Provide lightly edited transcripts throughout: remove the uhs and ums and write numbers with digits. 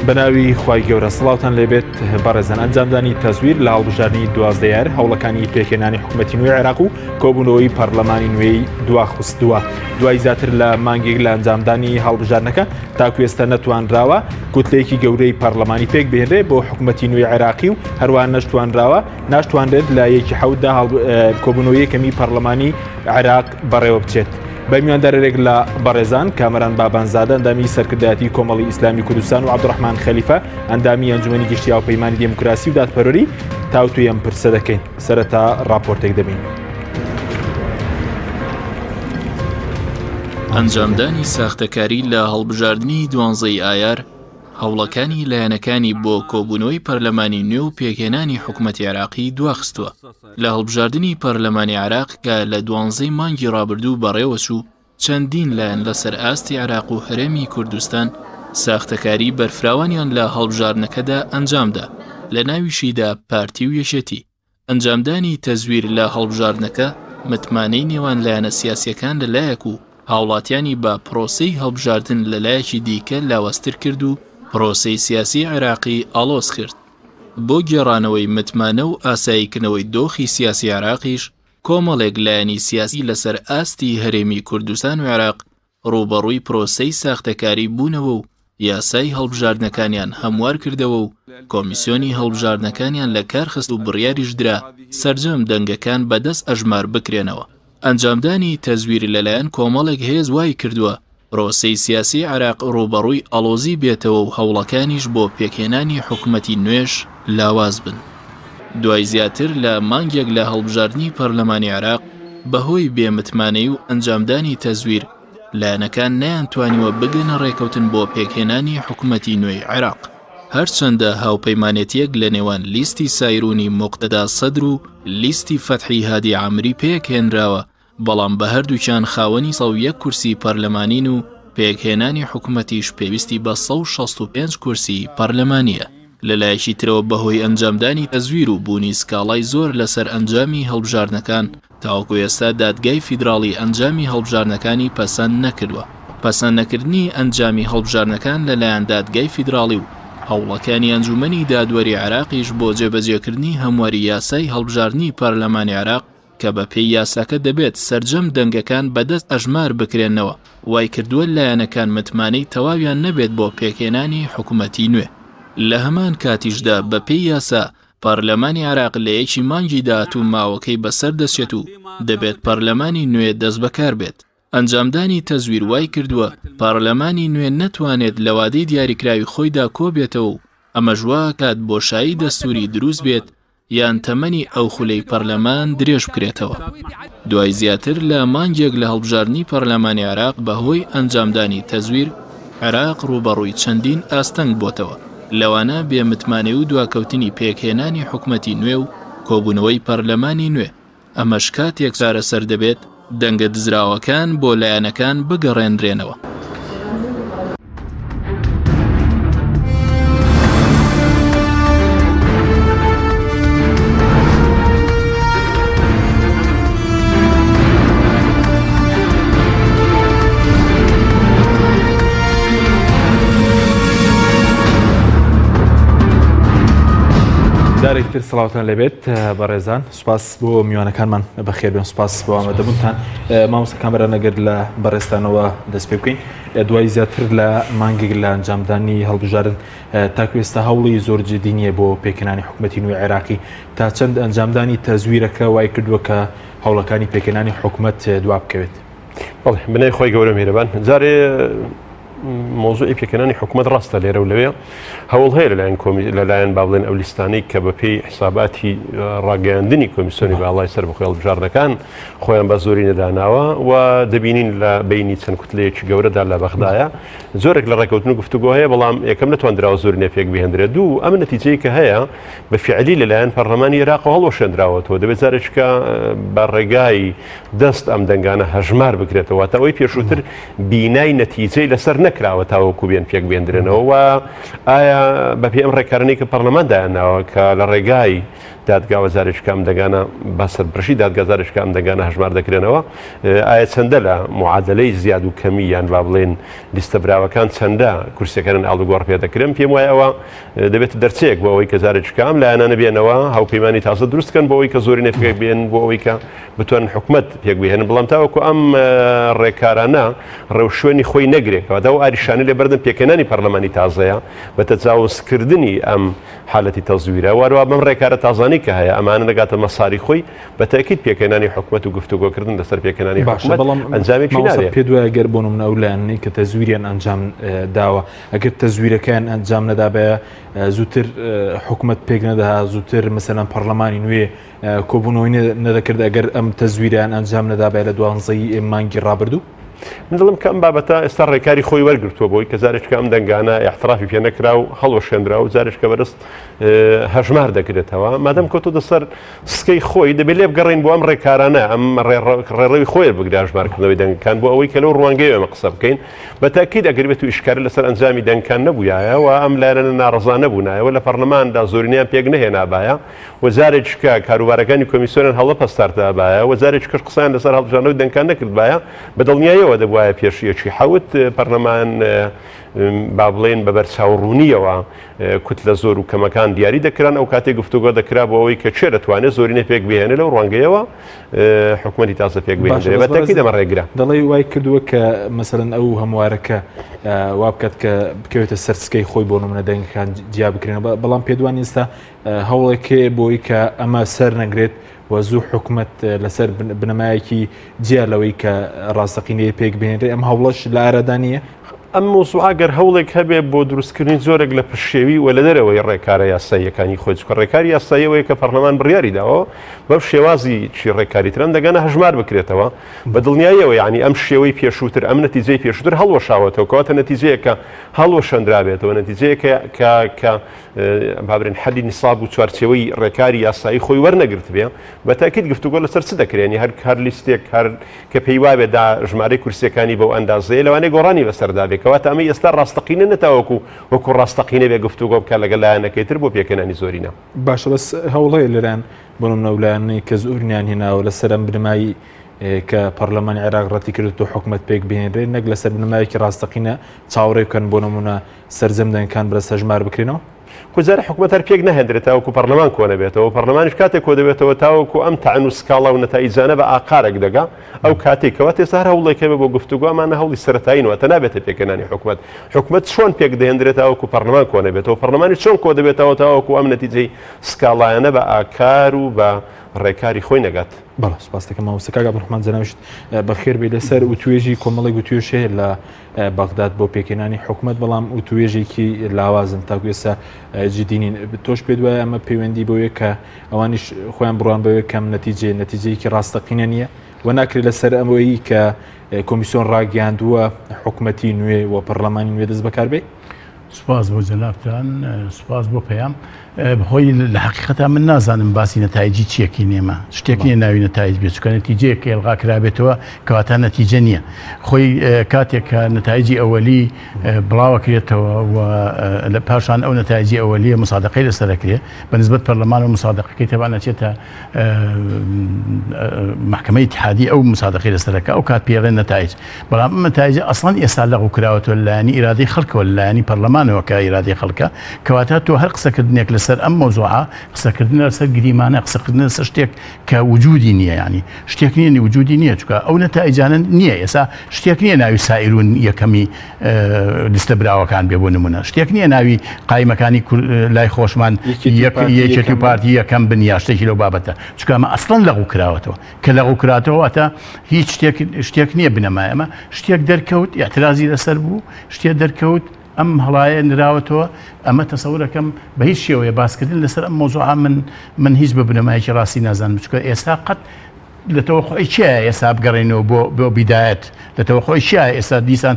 بەناوی خوای گەورە سڵاوتان لێبێت بەڕێزان ئەنجامدانی تەزویر لە هەڵبژاردنی دوازدە یار هەوڵەکانی پێکهێنانی حکوومەتی نوێی عێراق و کۆبوونەوەی پەرلەمانی نوێی دواخستووە دوای زیاتر لە مانگێک لە ئەنجامدانی هەڵبژاردنەکە تاکو ئێستا نەتوانراوە کوتلەیەکی گەورەی پەرلەمانی پێک بهێنرێ بۆ حکوومەتی نوێی عێراقی و هەروان نەشتوانراوە ناشتوانرێت لە یەکی حەوتدا کۆبوونەوەی یەکەمی پەرلەمانی عێراق بەڕێوە بچێت. بە میواندارێک لە بەڕێزان کامەران بابانزادە ئەندامی سەرکردایەتی کۆمەڵی ئیسلامی کوردستان و عەبدوڕەحمان خەلیفە ئەندامی ئەنجومەنی گشتی هاوپەیمانی دێموکراسی و دادپەروەری تاوتوێی ئەم پرسە دەکەین. سەرەتا ڕاپۆرتێک دەبین. ئەنجامدانی ساختەکاری لە هەڵبژاردنی دوانزەی ئایار هەوڵەکانی لایەنەکانی بۆ کۆبوونەوەی پەرلەمانی نوێ و پێکهێنانی حکومەتی عێراقی دواخستووە. لە هەڵبژاردنی پەرلەمانی عێراق کە لە دوانزەی مانگی ڕابردوو بەڕێوەچوو، چەندین لایەن لەسەر ئاستی عێراق و هەرێمی کوردستان ساختەکاری بەرفراوانیان لە هەڵبژاردنەکەدا ئەنجامدا، لەناویشیدا پارتی و یەکێتی. ئەنجامدانی تەزویر لە هەڵبژاردنەکە متمانەی نێوان لایەنە سیاسییەکان لە لایەک و هاوڵاتیانی بە پرۆسەی هەڵبژاردن لە لایەکی دیکە لاوازتر کرد و پرۆسەی سیاسی عێراقی ئاڵۆز کرد. بۆ گێڕانەوەی متمانە و ئاساییکردنەوەی دۆخی سیاسی عێراقیش کۆمەڵێک لایەنی سیاسی لەسەر ئاستی هەرێمی کوردستان و عێراق ڕووبەڕووی پرۆسەی ساختەکاری بوونەوە و یاسای هەڵبژاردنەکانیان هەموار کردەوە و کۆمیسیۆنی هەڵبژاردنەکانیان لە کار خست و بڕیاریش درا سەرجەم دەنگەکان بە دەست ئەژمار بکرێنەوە. ئەنجامدانی تەزویر لەلایەن کۆمەڵێک هێز وای کردووە پرۆسەی سیاسی عێراق ڕووبەڕووی ئاڵۆزی بێتەوە و هەوڵەکانیش بۆ پێکهێنانی حکومەتی نوێش لاواز بن. دوای زیاتر لە مانگێک لە هەڵبژاردنی پەرلەمانی عێراق، بەهۆی بێ متمانەیی و ئەنجامدانی تەزویر، لایەنەکان نەیانتوانیوە بگەنە ڕێکەوتن بۆ پێکهێنانی حکومەتی نوێی عێراق. هەرچەندە هاوپەیمانێتییەک لەنێوان لیستی سایرونی موقتەدا سەدر و لیستی فەتحی هادی عامری پێکهێنراوە، بەڵام بە هەردووکیان خاوەنی 101 کورسی پەرلەمانین و پێکهێنانی حکومەتیش پێویستی بە 165 کورسی پەرلەمانییە. لەلایەکی ترەوە بەهۆی ئەنجامدانی تەزویر و بوونی سکاڵای زۆر لەسەر ئەنجامی هەڵبژاردنەکان، تاوەکو ئێستا دادگای فیدراڵی ئەنجامی هەڵبژاردنەکانی پەسەند نەکردووە. پەسەند نەکردنی ئەنجامی هەڵبژاردنەکان لەلایەن دادگای فیدراڵی و هەوڵەکانی ئەنجومەنی دادوەری عێراقیش بۆ جێبەجێکردنی هەمواری یاسای هەڵبژاردنی پەرلەمانی عێراق کە بەپێی یاساکە دەبێت سەرجەم دەنگەکان بە دەست ئەژمار بکرێنەوە، وایکردووە لایەنەکان متمانەی تەواویان نەبێت بۆ پێکهێنانی حکومەتی نوێ. لە هەمان کاتیشدا بەپێی یاسا پەرلەمانی عێراق لە یەکی مانگی داهاتوو ماوەکەی بەسەر دەچێت و دەبێت پەرلەمانی نوێ دەستبەکار بێت. ئەنجامدانی تەزویر وایکردووە پەرلەمانی نوێ نەتوانێت لە وادەی دیاریکراوی خۆیدا کۆبێتەوە و ئەمەش واکات بۆشایی دەستووری دروست بێت یان تەمەنی ئەو خولەی پەرلەمان درێژ بکرێتەوە. دوای زیاتر لە مانگێک لە هەڵبژاردنی پەرلەمانی عێراق بەهۆی ئەنجامدانی تەزویر، عێراق ڕووبەڕووی چەندین ئاستەنگ بۆتەوە، لەوانە بێ متمانەی و دواکەوتنی پێکهێنانی حکومەتی نوێ و کۆبوونەوەی پەرلەمانی نوێ، ئەمەش کاتێک چارەسەر دەبێت دەنگە دزراوەکان بۆ لایەنەکان بگەڕێنرێنەوە. جارێکتر سڵاوتان لێبێت بەڕێزان سوپاس بۆ میوانەکانمان بەخێربێن سوپاس بۆ ئامادەبوونتان مامۆستا کامەران ئەگەر لە بەڕێزتانەوە دەست پێ بکەین دوای زیاتر لە مانگێک لە ئەنجامدانی هەڵبژاردن تاکو ئێستا هەوڵی زۆر جدی نییە بۆ پێکهێنانی حکوومەتی نوێی عێراقی تا چەند ئەنجامدانی تەزویرەکە وای کردووە کە هەوڵەکانی پێکهێنانی حکوومەت دوا بکەوێت بەڵێ بنای خۆی گەورە میرەبان جارێ مۆزوعی پێکهێنانی حکوومەت ڕاستە لێرە و لەوێ هەوڵ هەیە لەلایەن کۆمی لەلایەن با بڵێن ئەو لیستانەی کە بەپێی حساباتی ڕاگەیاندنی کۆمیسیۆنی باڵای سەر بەخۆی هەڵبژاردنەکان خۆیان بە زۆری نەداناوە و دەبینین لە بینی چەند کوتلەیەکی گەورەدا لە بەغدایە زۆرێک لە ڕێکەوتن و گفتوگۆ هەیە بەڵام یەکەم نەتواندراوە زۆرینە پێک بهێندرێت دوو ئەم نەتیجەی کە هەیە بە فعلی لەلایەن پەرلەمانی عێراقەوە هەڵوەشێندراوەتەوە دەبێت جارێکە بە ڕێگای دەست ئەم دەنگانە هەژمار بکرێتەوە واتە ئەوەی پێشووتر بینای نەتیجەی لەسەر نەکراوە تاوەکو بێن پێک بێندرێنەوە و ئایا بەپێی ئەم ڕێکارانەی کە پەرلەمان دایانناوە کە لە ڕێگای دادگاوە جارێکیکە ئەم دەنگانە بە سەرپەرشتی دادگا جارێکیکە ئەم دەنگانە هەژمار دەکرێنەوە ئایا چەندە لە معادلەی زیاد و کەمی یان با بڵێن لیستە براوەکان چەندە کورسیەکانیان ئاڵوگۆڕ پێ دەکرێن پێم وایە ئەوە دەبێت دەرچەیەک بۆ ئەوەی کە جارێکیکە ئەم لایەنانە بێنەوە هاوپەیمانی تازە دروست کەن بۆ ئەوەی کە زۆرینە پێک بێن بۆ ئەوەی کە بتوانن حکومەت پێک بهێنن بەڵام تاوەکو ئەم ڕێکارانە ڕێوشوێنی خۆی نەگرێت کەواتە ئەو ئاریشانە لێ بەردەم پێکهێنانی پەرلەمانی تازەیە بە تەجاوزکردنی ئەم حالەتی تەزویرە واروا بەم ڕێکارە تازانەی کە هەیە ئەمانە دەگاتە مەساری خۆی بە تەئکید پێکهێنانی حکومەت و گفتوگۆکردن لەسەر پێکهێنانی باشە حکومەت بەڵام ئەنجامێکی مامۆستا نابێ. پێت وایە گەر بۆ نمونە ئەو لایەنانەی کە تەزویریان ئەنجام داوە ئەگەر تەزویرەکەیان ئەنجام نەدابایە زووتر حکومەت پێک نەدەها زووتر مەسەلەن پەڕلەمانی نوێ کۆبوونەوەی نەدەکرد ئەگەر ئەم تەزویرەیان ئەنجام نەدابایە لە دوانزەی مانگی ڕابردوو؟ من دەڵێم کە ئەم بابەتە ئێستا ڕێکاری خۆی وەرگرتووە بۆی کە جارێکە ئەم دەنگانە ئیعترافی پێ نەکرا و هەڵوەشێنرا و جارێکە بەرست هەژمار دەکرێتەوە مادەم کەوتۆتە سەر سکەی خۆی دەبێت لێ بگەڕین بۆ ئەم ڕێکارانە ئەم ڕێڕەوی خۆی بگرە هەژمارکردنەوەی دەنگەکان بۆ ئەوەی کە لەو ڕوانگەیەوە ئێمە قسە بکەین بە تاکید ئەگەر بێت و ئیشکاری لەسەر ئەنجامی دەنگەکان نەبوویایە و ئەم لایەنە ناڕەزا نەبوونایەوە لە پەرلەماندا زۆرینەیان پێک نەهێنابایە و جارێکیشکە کاروبارەکانی کۆمیسیۆنیان هەڵنەپەستاردابایە و جارێکیشکەش قسەیان لەسەر هەڵبژاردنەوەی دەنگەکان نەکردبایە، بە دڵنیاییەوە دەبوایە پێش یەکی حەوت پەرلەمان با بڵێین بە بەرچاوڕوونییەوە کوتلە زۆر و کەمەکان دیاری دەکران، ئەو کاتەی گفتوگۆ دەکرا بۆ ئەوەی کە کێ دەتوانێت زۆرینە پێک بهێنێ لەو ڕوانگەیەوە حکومەتی تازە پێک باشە بهێنرێ، بەس بە تەئکید بەڕێز ئەمە ڕێگرە. دەڵێی وای کردووە کە مەسەلەن ئەو هەموارەکە وا بکات کە بکەوێتە سەر سکەی خۆی بۆ نمونە دەنگەکان جیا بکرێنەوە بەڵام پێت وانیە ئێستا هەوڵێک هەیە بۆی کە ئەمە سەر نەگرێت و زوو حکومەت لەسەر بنەمایەکی جیا لەوەی کە ڕاستەقینەیە پێک بهێنرێ ئەم هەوڵەش لە ئارادا نییە؟ ئەم مەوزوعە گەر هەوڵێک هەبێ بۆ دروستکردنی جۆرێک لە پشێوی و لە دەرەوەی ڕێکارە یاساییەکانی خۆی چونکە ڕێکاری یاسایی ئەوەیە کە پەرلەمان بڕیاری داوە بەم شێوازی چی ڕێکاری تر ئەم دەگەنە هەژمار بکرێتەوە بە دڵنیاییەوە یعنی ئەم شێوەی پێشووتر ئەم نەتیجەی پێشووتر هەڵوەشاوەتەوە کەواتە نەتیجەیەکە هەڵوەشەندرابێتەوە نەتیجەیەکە کە کە با برێن حەدی نیساب و چوارچێوەی ڕێکاری یاسایی خۆی وەرنەگرتبێ، بە تەئکید گفتوگۆ لەسەر چ دەکرێ؟ یانی هەر هەر لیستێک هەر کە پێی وابێ دا ژمارەی کورسییەکانی بەو ئەندازەیە لەوانەیە گۆڕانی بەسەردا بێ، کەواتە ئەمەی ئێستا ڕاستەقینە نە تاوەکوو وەکوو ڕاستەقینە بێ گفتوگۆ بکات لەگەڵ لایەنەکەی تر بۆ پێکهێنانی زۆرینە. باشە بەس هەوڵ هەیە لەلایەن بۆ نمونە ئەو لایەنەی کە زۆرینەیان هێناوە لەسەر ئەم بنەمای کە پەرلەمانی عێراق ڕەتی کردووەتەوە حکومەت پێک بهێنرێ نەک لەسەر بنەمایەکی ڕاستەقینە چاوەڕێ بکەن بۆ نمونە سەرجەم دەنگەکان بەرز هەژمار بکرێنەوە؟ خۆ جارێ حکومەت هەر پێک ناهێندرێت تاوەکو پەرلەمان کۆنەبێتەوە، پەرلەمانیش کاتێک کۆدەبێتەوە تاوەکو ئەم تەعن و سکاڵا و نەتائیجانە بە ئاقارێک دەگا، ئەو کاتەی کەواتە ئێستا هەر هەوڵێک هەبێ بۆ گفتوگۆ ئەمانە هەوڵی سەرەتایین واتە نابێتە پێکهێنانی حکومەت، حکومەت چۆن پێکدەهێندرێت تاوەکو پەرلەمان کۆنەبێتەوە، پەرلەمانیش چۆن کۆدەبێتەوە تاوەکو ئەم نەتیجەی سکاڵایانە بە ئاکار و بە ڕێکاری خۆی نەگات. بەڵێ سوپاست دەکەم مامۆستا کاک عەبدولڕەحمان جەنابیشت بەخێر بێی لەسەر وتوێژی کۆمەڵێک وتوێژ هەیە لە بەغداد بۆ پێکهێنانی حکومەت، بەڵام وتوێژێکی لاوازن تاکو ئێستا جدی نین. تۆش پێت وایە ئەمە پەیوەندی بەوەیە کە ئەوانیش خۆیان بڕوان بەوەیە کەم نەتیجەیە نەتیجەیەکی ڕاستەقینە نییە و ناکرێت لەسەر ئەوەی کە کۆمیسیۆن ڕاگەیاندووە حکومەتی نوێ و پەرلەمانی نوێ دەست بەکار بێ؟ سوپاس بۆ جەنابتان، سوپاس بۆ پەیام. خۆی لە حەقیقەتا من نازانم باسی نەتایجی چیەکەین ئێمە شتێک نییە ناوی نەتایج بێت چونکە نەتیجەیەک کە ئێلغا کرابێتەوە کەواتە نەتیجە نییە خۆی کاتێک کە نەتایجی ئەوەلی بڵاوەکرێتەوە و لە پاشان ئەو نەتایجی ئەوەلیە مسادقەی لەسەر دەکرێت بە نسبەت پەرلەمان و مسادقەکەی تەبان ئەچێتە مەحکەمەی ئیتحادی ئەو مسادقەی لەسەر دەکا ئەو کات پێڵێن نەتایج بەڵام ئەم نەتایجە ئەسڵەن ئێستا لەغو کراوەتەوە لەلایەنی ئیرادەی خەڵکەوە لەلایەنی پەرلەمانەوە کە ئیرادەی خەڵکە کەواتە تۆ هەر قسەکردنێک لەسەر ئەم مەوزوعە قسەکردنە لەسەر گریمانە قسەکردنە لەسەر شتێک کە وجودی نییە ینی شتێک نییە وجودی نییە چونکە ئەو نەتایجانە نییە ئێستا شتێک نییە ناوی سائیرون یەکەمی لیستە براوەکان بێ بۆ نمونە شتێک نییە ناوی قایمەکانی لای خۆشمان یەکێتی و پارتی یەکەم بن یا شتێکی لەو بابەتە چونکە ئەمە ئەسڵەن لەغو کراوەتەوە کە لەغو کراتەوە واتە هیچ شتێک شتێک نییە بنەمای ئەمە شتێک دەرکەوت ئیعترازی لەسەر بوو شتێ دەرکەوت ئەم هەڵایە نراوەتەوە ئەمە تەسەورەکەم بە هیچ شێوەیە باسکردن لەسەر ئەم مەوزوعە من من هیچ بە بنەمایەکی ڕاستی نازانم چونکە ئێستا قەت لە تەوەقوعی چیایە ئێستا بگەڕێینەوە بۆ بۆ بیدایەت؟ لە تەوەقوعی چیایە ئێستا دیسان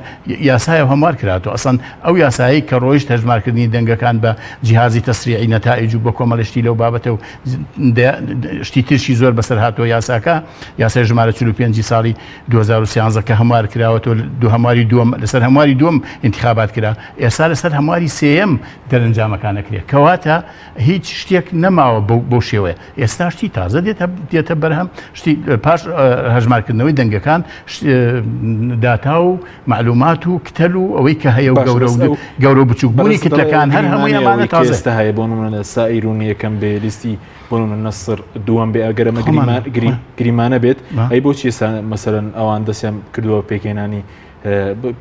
یاسایە و هەموار کراتەوە؟ ئەسڵەن ئەو یاسایەی کە ڕۆیشت هەژمارکردنی دەنگەکان بە جیهازی تەسریعی نەتائیج و بە کۆمەڵێ شتی لەو بابەتە و شتی ترشی زۆر بەسەر هاتووە یاساکە یاسای ژمارە 45 ساڵی 2013 کە هەموار کراوەتەوە دوو هەمواری دووەم لەسەر هەمواری دووەم ئینتخابات کرا ئێستا لەسەر هەمواری سێیەم دەرەنجامەکان ئەکرێت کەواتە هیچ شتێک نەماوە بەو شێوەیە ئێستا شتی تازە دێتە دێتە بەرهەم شتی پاش هەژمارکردنەوەی دەنگەکان داتا و معلومات و کتەل و ئەوەی کە هەیە و گەورە و گەورە و بچوک بوونی کتلەکان هەر هەمووی ئەمانە تازە ئێستا هەیە بۆ نمونە سائیرون یەکەم بێ لیستی بۆ نمونە نەسر دووەم بێ ئەگەر ئەمە گریمانە بێت ئەی بۆچی ئێستا مەسەلەن ئەوان دەستیان کردووە پێکهێنانی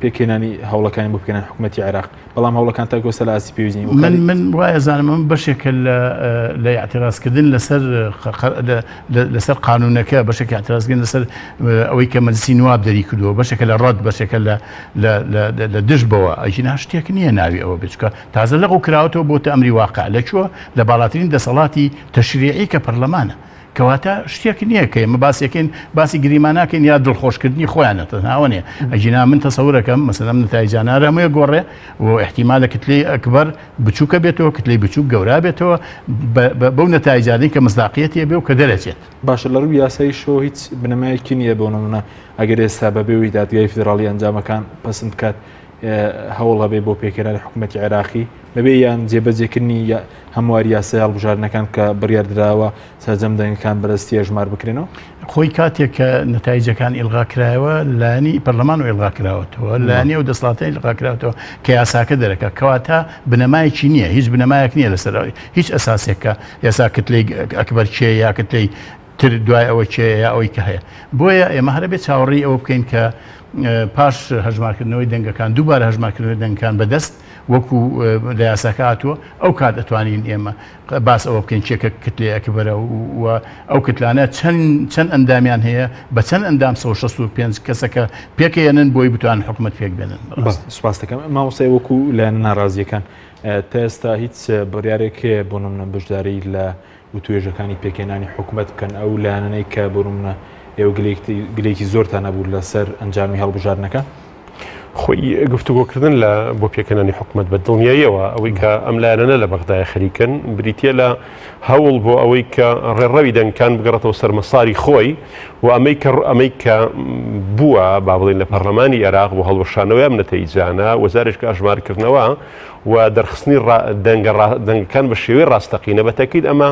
پێکهێنانی هەوڵەکانی بۆ پێکهێنانی حکوومەتی عێراق بەڵام هەوڵەکان تا گۆستە لە ئاستی پێویست نین. من من وای ئەزانم ئەمە بەشێکە لە لە ئیعترازکردن لەسەر لەسەر قانوونەکە بەشێک ئیعترازکردن لەسەر ئەوەی کە مەجلسی نواب دەری کردووە بەشێکە لە ڕەد بەشێکە لە لە دژ بەوە ئەگینا شتێک نییە ناوی ئەوە بێت چونکە تازە لەغو کراوەتەوە بۆتە ئەمری واقع لە کوێ لە باڵاترین دەسەڵاتی تەشریعی کە پەرلەمانە کەواتە شتێک نییە کە ئێمە باسیەکەین باسی گریماناکەین یا دڵخۆشکردنی خۆیانە تەنها ئەوە نییە ئەگینا من تەسەورەکەم مەسەلەن ئەم نەتایجانە هەر هەمووی گۆڕێ و ئیحتیمالە کتلەی ئەکبەر بچووکە بێتەوە کتلەی بچووک گەورا بێتەوە بەو نەتایجانەی کە مزداقیەتی بێ و کە دەرەچێت. باشە لە ڕووی یاساییشەوە هیچ بنەمایەکی نییە بۆ نمونە ئەگەر ئێستا بەبێ ئەوەی دادگای فیدراڵی ئەنجامەکان پەسند بکات هەوڵ هەبێ بۆ پێکهێنانی حکوومەتی عێراقی بەبێ یان جێبەجێکردنی هەمواری یاسای هەڵبژاردنەکان کە بڕیار دراوە سەرجەم دەنگەکان بەدەستی ئەژمار بکرێنەوە؟ خۆی کاتێک کە نەتایجەکان ئیلغا کرایەوە لایەنی پەرلەمان و ئیلغا کراوەتەوە لایەنی ئەو دەسەڵاتە ئیلغا کراوەتەوە کە یاساکە دەرەکە کەواتە بنەمایەکی نییە هیچ بنەمایەک نییە لەسەر هیچ ئەساسێک کە یاسا کتلەی ئەکبەر کێ یا کتلەی تر دوای ئەوە کێیە یا ئەوەی کە هەیە بۆیە ئێمە هەرە بێت چاوەڕێی ئەوە بکەین کە پاش هەژمارکردنەوەی دەنگەکان دووبارە هەژمارکردنەوەی دەنگەکان بەدەست وەکو لە یاساکە هاتووە ئەو کات ئەتوانین ئێمە باس ئەوە بکەین کێ کە کتلەی ئەکبەرە و ئەو کتلانە چەند چەند ئەندامیان هەیە بە چەند ئەندام 165 کەسەکە پێکەیەنن بۆی بتوان حکومت پێک بێنن. سپاس دەکەم مامۆستای وەکو لایەنە ناڕازیەکان تا ئێستا هیچ بڕیارێک هەیە بۆ نمونە بەشداری لە وتوێژەکانی پێکهێنانی حکومەت بکەن، ئەو لایەنانەی کە بۆ نمونە ئێوە گلەیەکی زۆرتان هەبوو لەسەر ئەنجامی هەڵبژاردنەکە؟ خۆی گفتوگۆکردن لە بۆ پێکهێنانی حکومەت بە دڵنیاییەوە ئەوەی کە ئەم لایەنانە لە بەغدایە خەریکن بریتییە لە هەوڵ بۆ ئەوەی کە ڕێڕەوی دەنگکان بگەڕێتەوە سەر مەساری خۆی و ئەمەی کە ئەمەی کە بووە با بڵێین لە پەرلەمانی عێراق بۆ هەڵوەشانەوەی ئەم نەتەیجانە وەزارێک ئەژمارکردنەوە و دەرخستنی دەنگە دەنگەکان بە شێوەی ڕاستەقینە بە تەکید ئەمە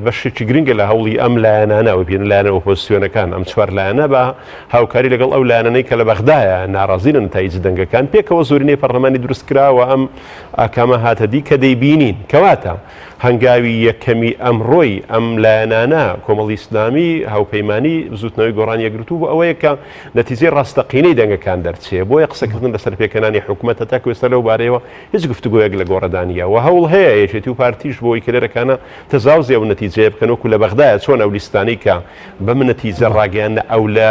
بەشێکی گرنگە لە هەوڵی ئەم لایەنانە و پێن لایەنە ئۆپۆزیسیۆنەکان ئەم چوار لایەنە بە هاوکاری لەگەڵ ئەو لایەنانەی کە لە بەغدایە ناڕازی لە نەتایج دەنگەکان پێکەوە زۆرینەی پەرلەمانی دروست کراوە ئەم ئاکامە هاتە دی کە دەیبینین کەواتە هەنگاوی یەکەمی ئەمڕۆی ئەم لایەنانە کۆمەڵی ئیسلامی هاوپەیمانی بزوتنەوەی گۆڕان یەکگرتوو بۆ ئەوەیە کە نەتیجەی ڕاستەقینەی دەنگەکان دەرچێ، بۆیە قسەکردن لەسەر پێکهێنانی حکومەت هەتاکو ئێستا لەو بارەیەوە هیچ گفتوگۆیەک لە گۆڕێدا نییە و هەوڵ هەیە یەکێتی و پارتیش بۆ ئەوەی کە لێرەکانە تەزاوزی ئەو نەتیجەیە بکەن وەکو لە بەغدایە چۆن ئەو لیستانەی کە بەم نەتیجە ڕاگەیاندنە ئەو لە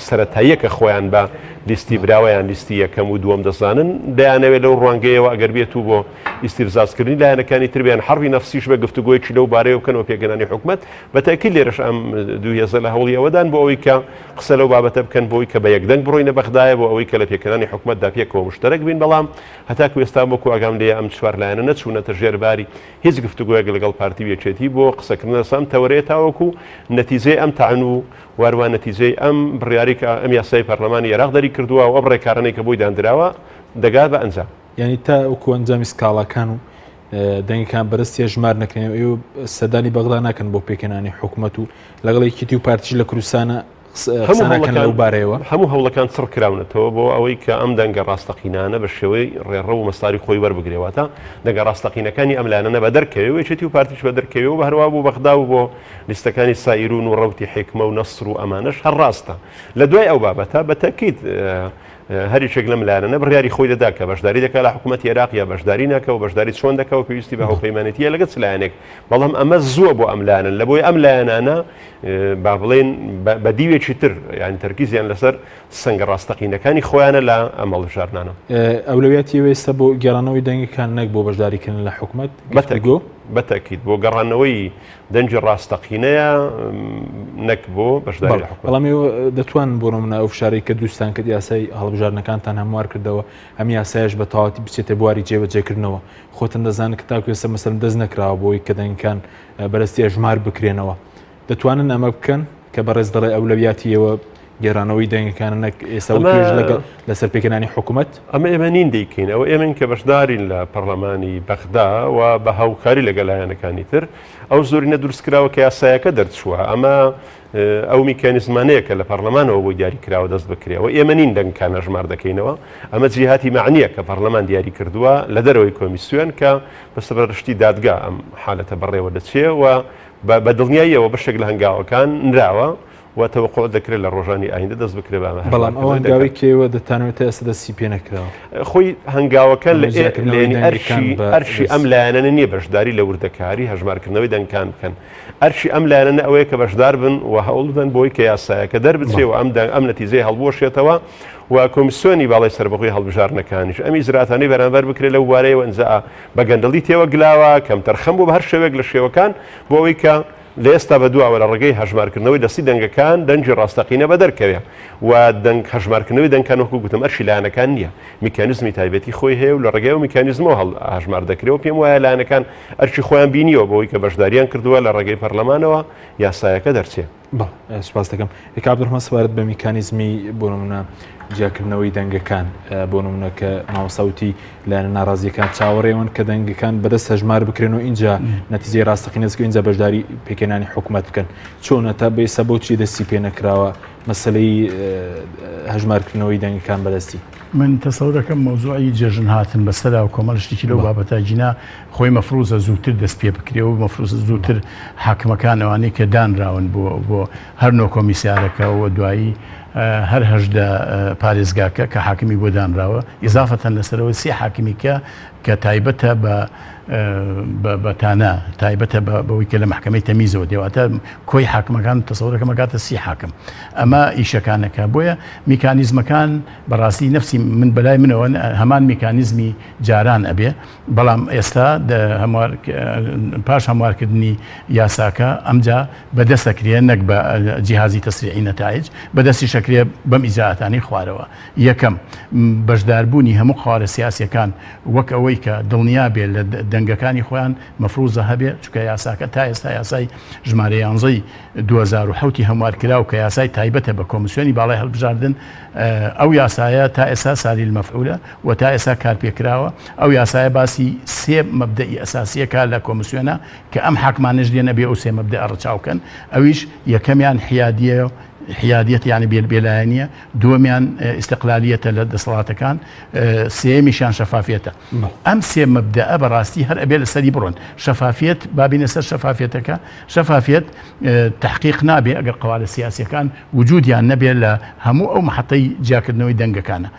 سەرەتاییە کە خۆیان بە لیستی براوە یان لیستی یەکەم و دووەم دەزانن دەیانەوێت لەو ڕوانگەیەوە ئەگەر بێت و بۆ ئیستیفزازکردنی لایەنەکانی تر بیان حەربی نەفسیش بە گفتوگۆیەکی لەو بارەیەوە بکەن و پێکهێنانی حکومەت بە تەئکید لێرەش ئەم دوو هێزە لە هەوڵی ئەوەدان بۆ ئەوەی کە قسە لەو بابەتە بکەن بۆ ئەوەی کە بە یەکدەنگ بڕۆینە بەغدایە بۆ ئەوەی کە لە پێکهێنانی حکومەتدا پێکەوە موشتەرەک بین بەڵام هەتاکو ئێستا وەکو ئاگام لێیە ئەم چوار لایەنە نەچوونەتە ژێر باری هیچ گفتوگۆیەک لەگەڵ پارتی و یەکێتی بۆ قسەکردن لەسەر ئەم تەوەرەیە تاوەکو نەتیجەی ئەم تەعن و واروا نەتیجەی ئەم بڕیارەی کە ئەم یاسای پەرلەمانی عێراق دەریکردووە و ئەم ڕێکارانەی کە بۆی داندراوە دەگات بە ئەنجام. یانی تا وەکو ئەنجامی سکاڵاکان و دەنگەکان بەرزتی ئەژمار نەکرێن ئێوە سەردانی بەغدا ناکەن بۆ پێکهێنانی حکومەت و لەگەڵ یەکێتی و پارتیش لە کوردستانە قسە ناکەن لەو بارەیەوە؟ هەموو هەوڵەکان چڕ کراونەتەوە بۆ ئەوەی کە ئەم دەنگە ڕاستەقینانە بە شێوەی ڕێڕەو و مەساری خۆی وەربگرێ واتە دەنگە ڕاستەقینەکانی ئەم لایەنانە بە دەرکەوێ و یەکێتی و پارتیش بە دەرکەوێ و هەروەها بۆ بەغدا و بۆ لیستەکانی سائیرون و ڕەوتی حیکمە و نەسر و ئەمانەش هەر ڕاستە لە دوای ئەو بابەتە بە تەکید هەر یەکێک لەم لایەنانە بڕیاری خۆی دەدا کە بەشداری دەکات لە حکوومەتی عێراق یا بەشداری ناکە و بەشداری چۆن دەکا و پێویستی بە هاوپەیمانێتییە لەگەڵ چ لایەنێک بەڵام ئەمە زووە بۆ ئەم لایەنە لە بۆی ئەم لایەنانە با بڵێن بە دیوێکی تر یان تەرکیزیان لەسەر سەنگە ڕاستەقینەکانی خۆیانە لە ئەم هەڵبژاردنانە. ئەولەویاتی ئێوە ئێستا بۆ گێڕانەوەی دەنگەکان نەک بۆ بەشداریکردن لە حکومەت گفتوگۆ؟ بە تەئکید بۆ گەڕانەوەی دەنگی ڕاستەقینەیە نەک بۆ بەشداری لە حکومەت. بەڵام ئێوە دەتوانن بۆ نمونە ئەو فشارەی کە دروستتان کرد یاسای هەڵبژاردنەکانتان هەموار کردەوە ئەم یاسایەش بە تەواوەتی بچێتە بواری جێبەجێکردنەوە خۆتان دەزانن کە تاکو ئێستا مەسەلەن دەست نەکراوە بۆی کە دەنگەکان بەرەستی ئەژمار بکرێنەوە دەتوانن ئەمە بکەن کە بەڕێز دەڵێ ئەولەویاتی ئێوە گێرانەوەی دەنگەکانە نەک ئێستا وتوێژ لەگەڵ لەسەر پێکهێنانی حکوومەت؟ ئەمە ئێمە نین دەیکەین، ئەوە ئێمەین کە بەشدارین لە پەرلەمانی بەغدا و بە هاوکاری لەگەڵ لایەنەکانی تر ئەو زۆرینە دروستکراوە کە یاسایەکە دەرچووە. ئەمە ئەو میکانیزمانەیە کە لە پەرلەمانەوە بۆی دیاری کراوە دەست بکرێ و ئێمە نین دەنگەکان هەژمار دەکەینەوە. ئەمە جیهاتی مەعنییە کە پەرلەمان دیاری کردووە لە دەرەوەی کۆمیسیۆن کە بە سەرپەرشتی دادگا ئەم حالەتە بەڕێوە دەچێ و بە دڵنیاییەوە بەشێک لە هەنگاوەکان نراوە و تەوەقوع دەکرێت لە ڕۆژانی ئایندە دەست بکرێت بە ئەمە بەڵام ئەو هەنگاوەی کە ئێوە دەتانەوێت تا ئێستا دەستی پێ نەکراوە. خۆی هەنگاوەکە لە ئەرکی ئەرکی ئەم لایەنانە نییە بەشداری لە وردەکاری هەژمارکردنەوەی دەنگەکان بکەن. ئەرکی ئەم لایەنانە ئەوەیە کە بەشدار بن و هەوڵ بدەن بۆی کە یاسایەکە دەربچێ و ئەم دەنگ ئەم نەتیجەی هەڵبوەشێتەوە و کۆمیسیۆنی باڵای سەربەخۆی هەڵبژاردنەکانیش ئەم ئیجراتانەی بەرامبەر بکرێت لەو بوارەیەوە ئینجا بە گەندەڵی تێوە گلاوە کەمتەرخەم بوو بە هەر شێوەیەک لە شێوەکان بۆ ئەوەی کە لە ئێستا بە دواوە لە ڕێگەی هەژمارکردنەوەی دەستی دەنگەکان دەنگی ڕاستەقینە بەدەر کەوێ و دەنگ هەژمارکردنەوەی دەنگکان وەکو گوتم ئەرکی لایەنەکان نییە میکانیزمی تایبەتی خۆی هەیە و لە ڕێگەی ئەو میکانیزمەوە هەڵ هەژمار دەکرێ و پێم وایە لایەنەکان ئەرکی خۆیان بینیوە بەوەی کە بەشداریان کردووە لە ڕێگەی پەرلەمانەوە یاسایەکە دەرچێ. بەڵێ سوپاس دەکەم. کاک عەبدولڕەحمان سەبارەت بە میکانیزمی بۆ نمونە جیاکردنەوەی دەنگەکان بۆ نمونە کە مامۆستا وتی لایەنە ناڕازیەکان چاوەڕێون کە دەنگەکان بەدەست هەژمار بکرێن و ئینجا نەتیجەی ڕاستەقینە زکە ئینجا بەشداری پێکهێنانی حکوومەت بکەن چۆنە تا بێسە بۆچی دەستی پێ نەکراوە مەسلەی هەژمارکردنەوەی دەنگەکان بەدەستی؟ من تەسەورەکەم مەوزوعی جێژن هاتن بەسەرا و کۆمەڵ شتێکی لەو بابەتە گینا خۆی مەفروزە زووتر دەست پێ بکرێ و مەفروزە زووتر حاکمەکان ئەوانەی کە دانراون بۆ بۆ هەر نۆ کۆمیسیارەکە و دوایی هەر 18 پارێزگاکە کە حاکمی بۆ دانراوە ئیزافەتەن لەسەرەوە سێ حاکمی کە کە تایبەتە بە بە تانە تایبەتە بەوەی کە لە محکمەی تەمیزەوە دێواتە کۆی حاکمەکان تەسەورەکەم ئەگاتە سی حاکم ئەمە ئیشەکانەکە بۆیە میکانیزمەکان بەڕاستی نەفسی من بەلای منەوە هەمان میکانیزمی جاران ئەبێ بەڵام ئێستا هەموار پاش هەموارکردنی یاساکە ئەمجا بەدەست ئەکرێ نەک بە جیهازی تەسریعی نەتایج بەدەستیش ئەکرێ بەم ئیجرائاتانەی خوارەوە یەکەم بەشداربوونی هەموو قەوارە سیاسیەکان وەک ئەوەی کە دڵنیا بێ لە دەنگەکانی خۆیان مەفروزە هەبێ چونکە یاساکە تا ئێستا یاسای ژمارە یانزەی 2007 ی هەموارکراو کە یاسای تایبەتە بە کۆمیسیۆنی باڵای هەڵبژاردن ئەو یاسایە تا ئێستا ساری المەفعولە و تا ئێستا کارپێکراوە ئەو یاسایە باسی سێ مەبدەئی ئەساسیەکە لە کۆمیسیۆنە کە ئەم حاکمانەش دێن ئەبێ ئەو سێ مەبدەئە ڕەچاو کەن ئەویش یەکەمیان حیادیە حیادیەت یانی بێلایەنیە دووەمیان ئیستقلالیەتە لە دەسەڵاتەکان سێیەمیشیان شەفافیەتە ئەم سێ مەبدەئە بەڕاستی هەر ئەبێ لەسەری بڕۆن شەفافیەت بابینە سەر شەفافیەتەکە شەفافیەت تحقیق نابێ ئەگەر قەوارە سیاسیەکان وجودیان نەبێ لە هەموو ئەو محەتەی جیاکردنەوەی دەنگەکانە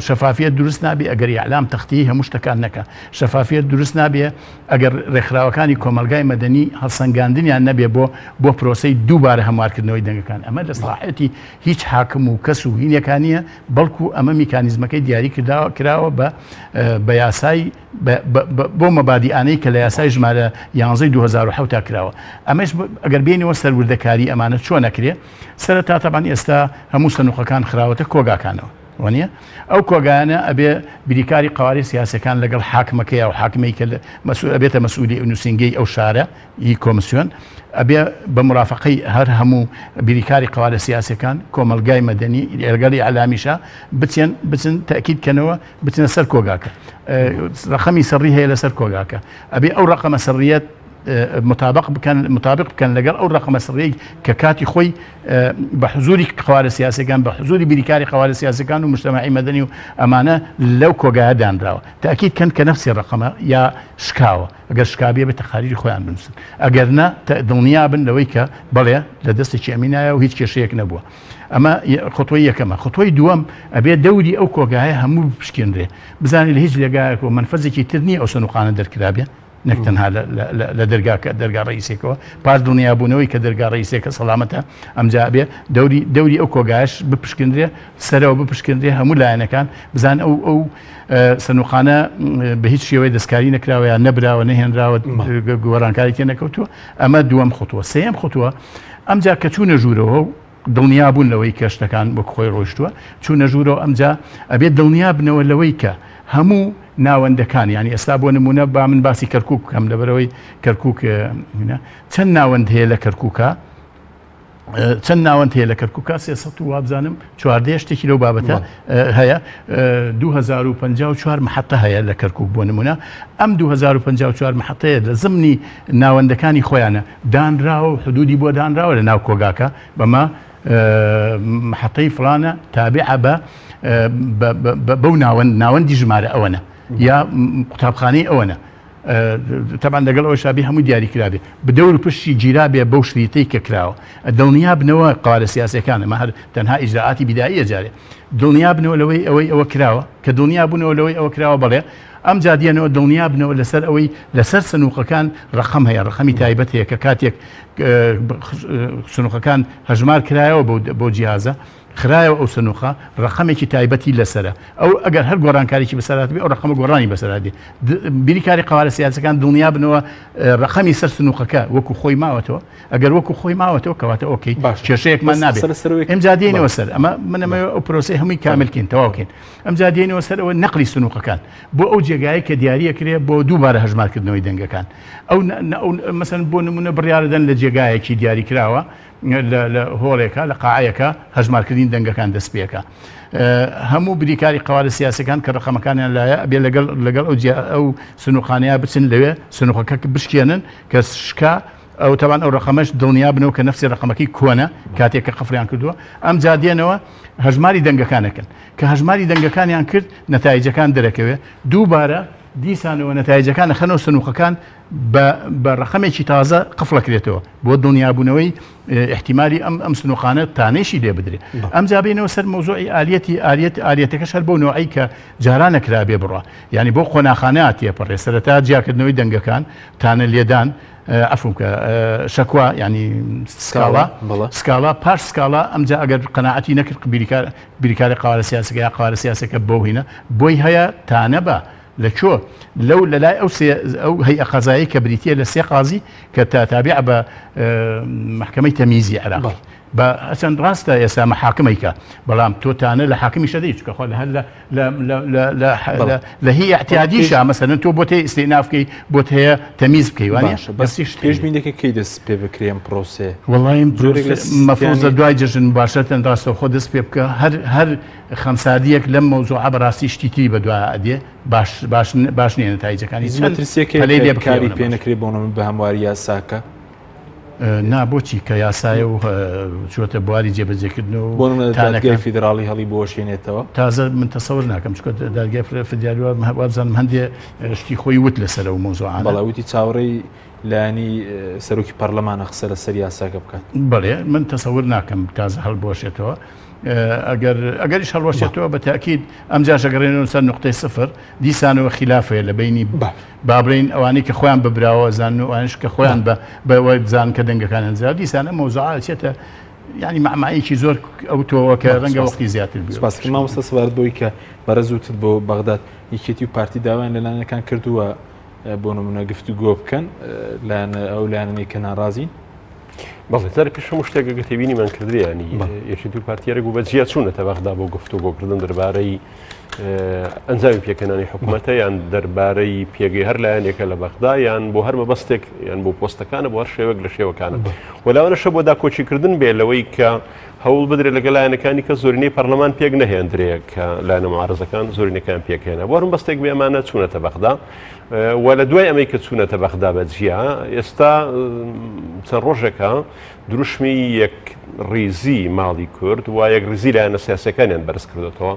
شەفافیەت دروست نابێ ئەگەر ئیعلام تەختیی هەموو شتەکان نەکا شەفافیەت دروست نابێ ئەگەر ڕێکخراوەکانی کۆمەڵگای مەدەنی هەڵسەنگاندنیان نەبێ بۆ بۆ پرۆسەی دووبارە هەموارکردنەوەی دەنگەکان ئەمە لە سەڵاحیەتی هیچ حاکم و کەس و هینێکا نییە بەڵکو ئەمە میکانیزمەکەی دیاری کراوە بە بە یاسای بۆ مەبادیئانەی کە لە یاسای ژمارە یانزەی 2007 تا کراوە ئەمەش ئەگەر بێنەوە سەر وردەکاری ئەمانە چۆن ئەکرێ سەرەتا تەبعەن ئێستا هەموو سەنوقەکان خراوەتە کۆگاکانەوە وانیە ئەو کۆگایانە ئەبێ بریکاری قەوارەی سیاسەکان لەگەڵ حاکمەکەی و حاکمەی کە مەسئول ئەبێتە مەسئولی نووسینگەی ئەو شارە ی کۆمسیۆن ئەبێ بە مرافقەی هەر هەموو بریکاری قەوارە سیاسەکان کۆمەڵگای مەدەنی لەگەڵ ئیعلامیشا بچێن بچن تەئکید کەنەوە بچنە سەر کۆگاکە ڕەقەمی سڕی هەیە لەسەر کۆگاکە ئەبێ ئەو ڕەقەمە سڕیە مطابق بکەن مطابق بکەن لەگەڵ ئەو ڕقمە سڕیەی کە کاتی خۆی بە حزوری قوارە سیاسەکان بە حزوری بیریکاری قوارە سیاسەکان و مجتمعی مەدەنی و ئەمانە لەو کۆگایە دانراوە تاکید کەن کە نفسی ڕقەمە یا شکاوە ئەگەر شکابێ بە تەقاریری خۆیان بنووسن ئەگەر نا دڵنیا بن لەوەی کە بەڵێ لە دەستێکی ئەمینایە و هیچ کێشەیەک نەبووە ئەمە خطوەی یەکەمە خطوەی دووەم ئەبێ دەوری ئەو کۆگایە هەموو بپشکێنرێ بزانێ لە هیچ لێگایەک و مەنفەزێکی تر نییە ئەو سنوقانە دەرکرابێ. نەک تەنها لە دەرگاکە دەرگا ڕئیسێکەوە پاش دڵنیابوونەوەی کە دەرگا ڕئیسێکە سەلامەتە ئەمجا ئەبێ دەوری دەوری ئەو کۆگایش بپشکنرێ سەرەوە بپشکنرێ هەموو لایەنەکان بزان ئەو ئەو سنوقانە بە هیچ شێوەی دەستکاری نەکراوە یان نەبراوە نەهێنراوە گۆڕانکاری تێ نەکەوتووە ئەمە دووەم خطوە سێیەم خطوە ئەمجا کە چوونە ژوورەوە و دڵنیا بوون لەوەی کە شتەکان وەک خۆی ڕۆیشتووە چوونە ژوورەوە ئەمجا ئەبێت دڵنیا بنەوە لەوەی کە هەموو ناوەندەکان یانی ئێستا بۆ نمونە با من باسی کەرکک بکەم لەبەرەوەی کەرکک چەند ناوەند هەیە لە کەرکووکە چەند ناوەند هەیە لە کەرکووکە 300 وابزانم چواردەیە شتێکی لەو بابەتە هەیە 2054 محەتە هەیە لە کەرکک بۆ نمونە ئەم 2054 محەتەیە لە زمنی ناوەندەکانی خۆیانە دانراوە و حدودی بۆ دانراوە لە ناو کۆگاکە بەمە محەتەی فلانە تابعە بە بەو ناوەند ناوەندی ژمارە ئەوەنە یا قوتابخانەی ئەوەنە تەبعەن لەگەڵ ئەوەشا بێ هەمووی دیاری کرابێ بدەور و پشتی گیرا بێ بەو شریتەی کە کراوە دڵنیا بنەوە قوارە سیاسەکان ئەمە هەر تەنها ئیجرائاتی بیداییە جارێ دڵنیا بنەوە لەوەی ئەوەی ئەوە کراوە کە دڵنیا بوونەوە لەوەی ئەوە کراوە بەڵێ ئەم جادیەنەوە دڵنیا بنەوە لەسەر ئەوەی لەسەر سنووقەکان ڕقم هەیە ڕقەمی تایبەت هەیە کە کاتێک سنووقەکان هەژمار کرایەوە بۆ جیازە خرایەوە ئەو سنوقە ڕەقەمێکی تایبەتی لەسەرە ئەو ئەگەر هەر گۆڕانکاریی بەسەر هاتبێ ئەو ڕەقەمە گۆڕانی بەسەر هاتبێ بیرکاری قەوارە سیاسەکان دڵنیا بنەوە ڕەقەمی سەر سنوقەکە وەکو خۆی ماوەتەوە ئەگەر وەکو خۆی ماوەتەوە کەواتە okay باش کێشەیەکمان بەس نابێت سەر سەرەوەی ئەمجا دێینەوە بەڵێ. سەر ئەمە من ئەمەوێ ئەو پرۆسەی هەمووی کامل کەین تەواو کەین ئەمجا دێینەوە سەر ئەوە نەقلی سنوقەکان بۆ ئەو جێگایەی کە دیاریە کرێ بۆ دووبارە هەژمارکردنەوەی دەنگەکان ئەو ئەو مەسەن بۆ نمونە بڕیارەدەن لە جێگایەکی دیاریکراوە لە هۆڵێکا، لە قاعەیەکا هەژمارکردنی دەنگەکان دەست پێکا. هەموو بریکاری قەوارە سیاسیەکان کە ڕەقەمەکانیان لایە ئەبێ لەگەڵ لەگەڵ ئەو جیا ئەو سنوقانەیە بچن لەوێ سنوقەکە بشکێنن کە شکا ئەو تەبان ئەو ڕەقەمەش دڵنیا بنەوە کە نەفسی ڕەقەمەکەی کۆنە کاتێک کە قفڵیان کردووە ئەم جا دێنەوە هەژماری دەنگەکانەکەن کە هەژماری دەنگەکانیان کرد نەتایجەکان دەرەکەوێ دووبارە دیسانەوە نەتایجەکان ئەخەنەوە سنوقەکان بە بە ڕەقەمێکی تازە قفڵەکرێتەوە بۆ دڵنیابوونەوەی ئیحتیمالی ئەم ئەم سنوقانە تانەیشی لێ بدرێ ئەمجا بێینەوە سەر مەوزوعی ئالیەتی ئالیەت ئالیەتەکەش هەر بەو نەوعەی کە جاران نەکرابێ بڕوا یانی بۆ قۆناخانە تێپەڕێ سەرەتا جیاکردنەوەی دەنگەکان تانە لێدان عەفوم کە شەکوا یانی سکاڵا سکاڵا پاش سکاڵا ئەمجا ئەگەر قەناعەتی نەکرد بیریکار بیرکاری قەوارە سیاسەکە یا قەوارە سیاسەکە بەو هینە بۆی هەیە تانە بە لە کوێ؟ لەو لە لای ئەو سێ ئەو هەیئە قەزایەی کە بریتییە لە سێ قازی کە تابیعە بە مەحکەمەی تەمیزی عێراقی. بە هەرچەند ڕاستە ئێستا مەحاکم ئەیکا بەڵام تۆ تانە لە حاکمیش ئەدەی چونکە خۆ لە هەر لە لە لە لە لە لە لە هی ئیعتیادیشا مەسەلەن تۆ بۆت هەیە ئیستئناف بکەی بۆت هەیە تەمیز بکەی وانیە؟ باشە بەس بەس پێشبینی دەکەی کەی دەست پێ بکرێ ئەم پرۆسەیە؟ وەڵای ئەم جۆرێک لە پرۆسەیە مەفروزە سیانی دوای جەژن موباشەرەتەن ڕاستەوخۆ دەست پێ بکە هەر هەر خەمساردیەک لەم مەوزوعە بەڕاستی شتی تری بەدوایا ئەدێ باش باش باش نیە نەتایجەکانی هیچ چەند مەترسیەک هەیە پەلەی کە لێ بکرێ کاری ئەوەنە پێ باشە. نەکرێ بۆ نمونە بە هەمواری یاساکە؟ نا بۆچی کە یاسایە و چووەتە بواری جێبەجێکردن و بۆ نمونە دادگای تانەکان فیدراڵی هەڵی بوەشێنێتەوە؟ تازە من تەسەور ناکەم چونکە دادگای فیدرالی وابزانم هەندێ شتی خۆی وت لەسەر ئەو مەوزوعانە. بەڵێ وتی چاوەڕێی لایەنی سەرۆکی پەرلەمانە قسە لەسەر یاساکە بکات. بەڵێ من تەسەور ناکەم تازە هەڵبوەشێتەوە. ئەگەر ئەگەریش هەڵوەشێتەوە بە تاکید ئەمجاش ئەگەڕێنەوە سەر نوقتەی سفر دیسانەوە خیلاف هەیە لە بەینی با بڵێین ئەوانەی کە خۆیان بە براوە زانن و ئەوانەش کە خۆیان بە بەوە زان کە دەنگەکانیان زیاد دیسان ئەم مەوزوعە ئەچێتە یعنی مەعمایەکی زۆر ئەو تۆوە کە ڕەنگە وەختی زیاتر بوێ. سپاس مامۆستا سەبارەت بەوەی کە بەڕێز وتت بۆ بەغداد یەکێتی و پارتی داوایان لە لایەنەکان کردووە بۆ نمونە گفتوگۆ بکەن لایەن ئەو لایەنەی کە ناڕازین بەڵێ جارێ پێش هەموو شتێک ئەگەر تێبینیمان کردبێ ینی یەکێتی و پارتی ڕێک و بە جیا چوونەتە بەغدا بۆ گفتوگۆکردن دەربارەی ئەنجامی پێکەنانی حکوومەتە یان دەربارەی پێگەی هەر لایەنێکە لە بەغدا یان بۆ هەر مەبەستێک یان بۆ پۆستەکانە بۆ هەر شێوەک لە شێوەکانە وەلاوەنەشە بۆ داکۆکیکردن بێ لەوەی کە هەوڵ بدرێت لەگەڵ لایەنەکانی کە زۆرینەی پەرلەمان پێک نەهێندرێ کە لایەنە معارزەکان زۆرینەکان پێکهێنا بۆ هەر مەبەستێک بێ ئەمانە چوونەتە بەغدا و لە دوای ئەمەی کە چوونەتە بەغدا بە جیا ئێستا چەند ڕۆژێکە دروشمی یەک ڕیزی ماڵی کورد و یەک ڕیزی لایەنە سیاسەکانیان بەرز کردوێتەوە.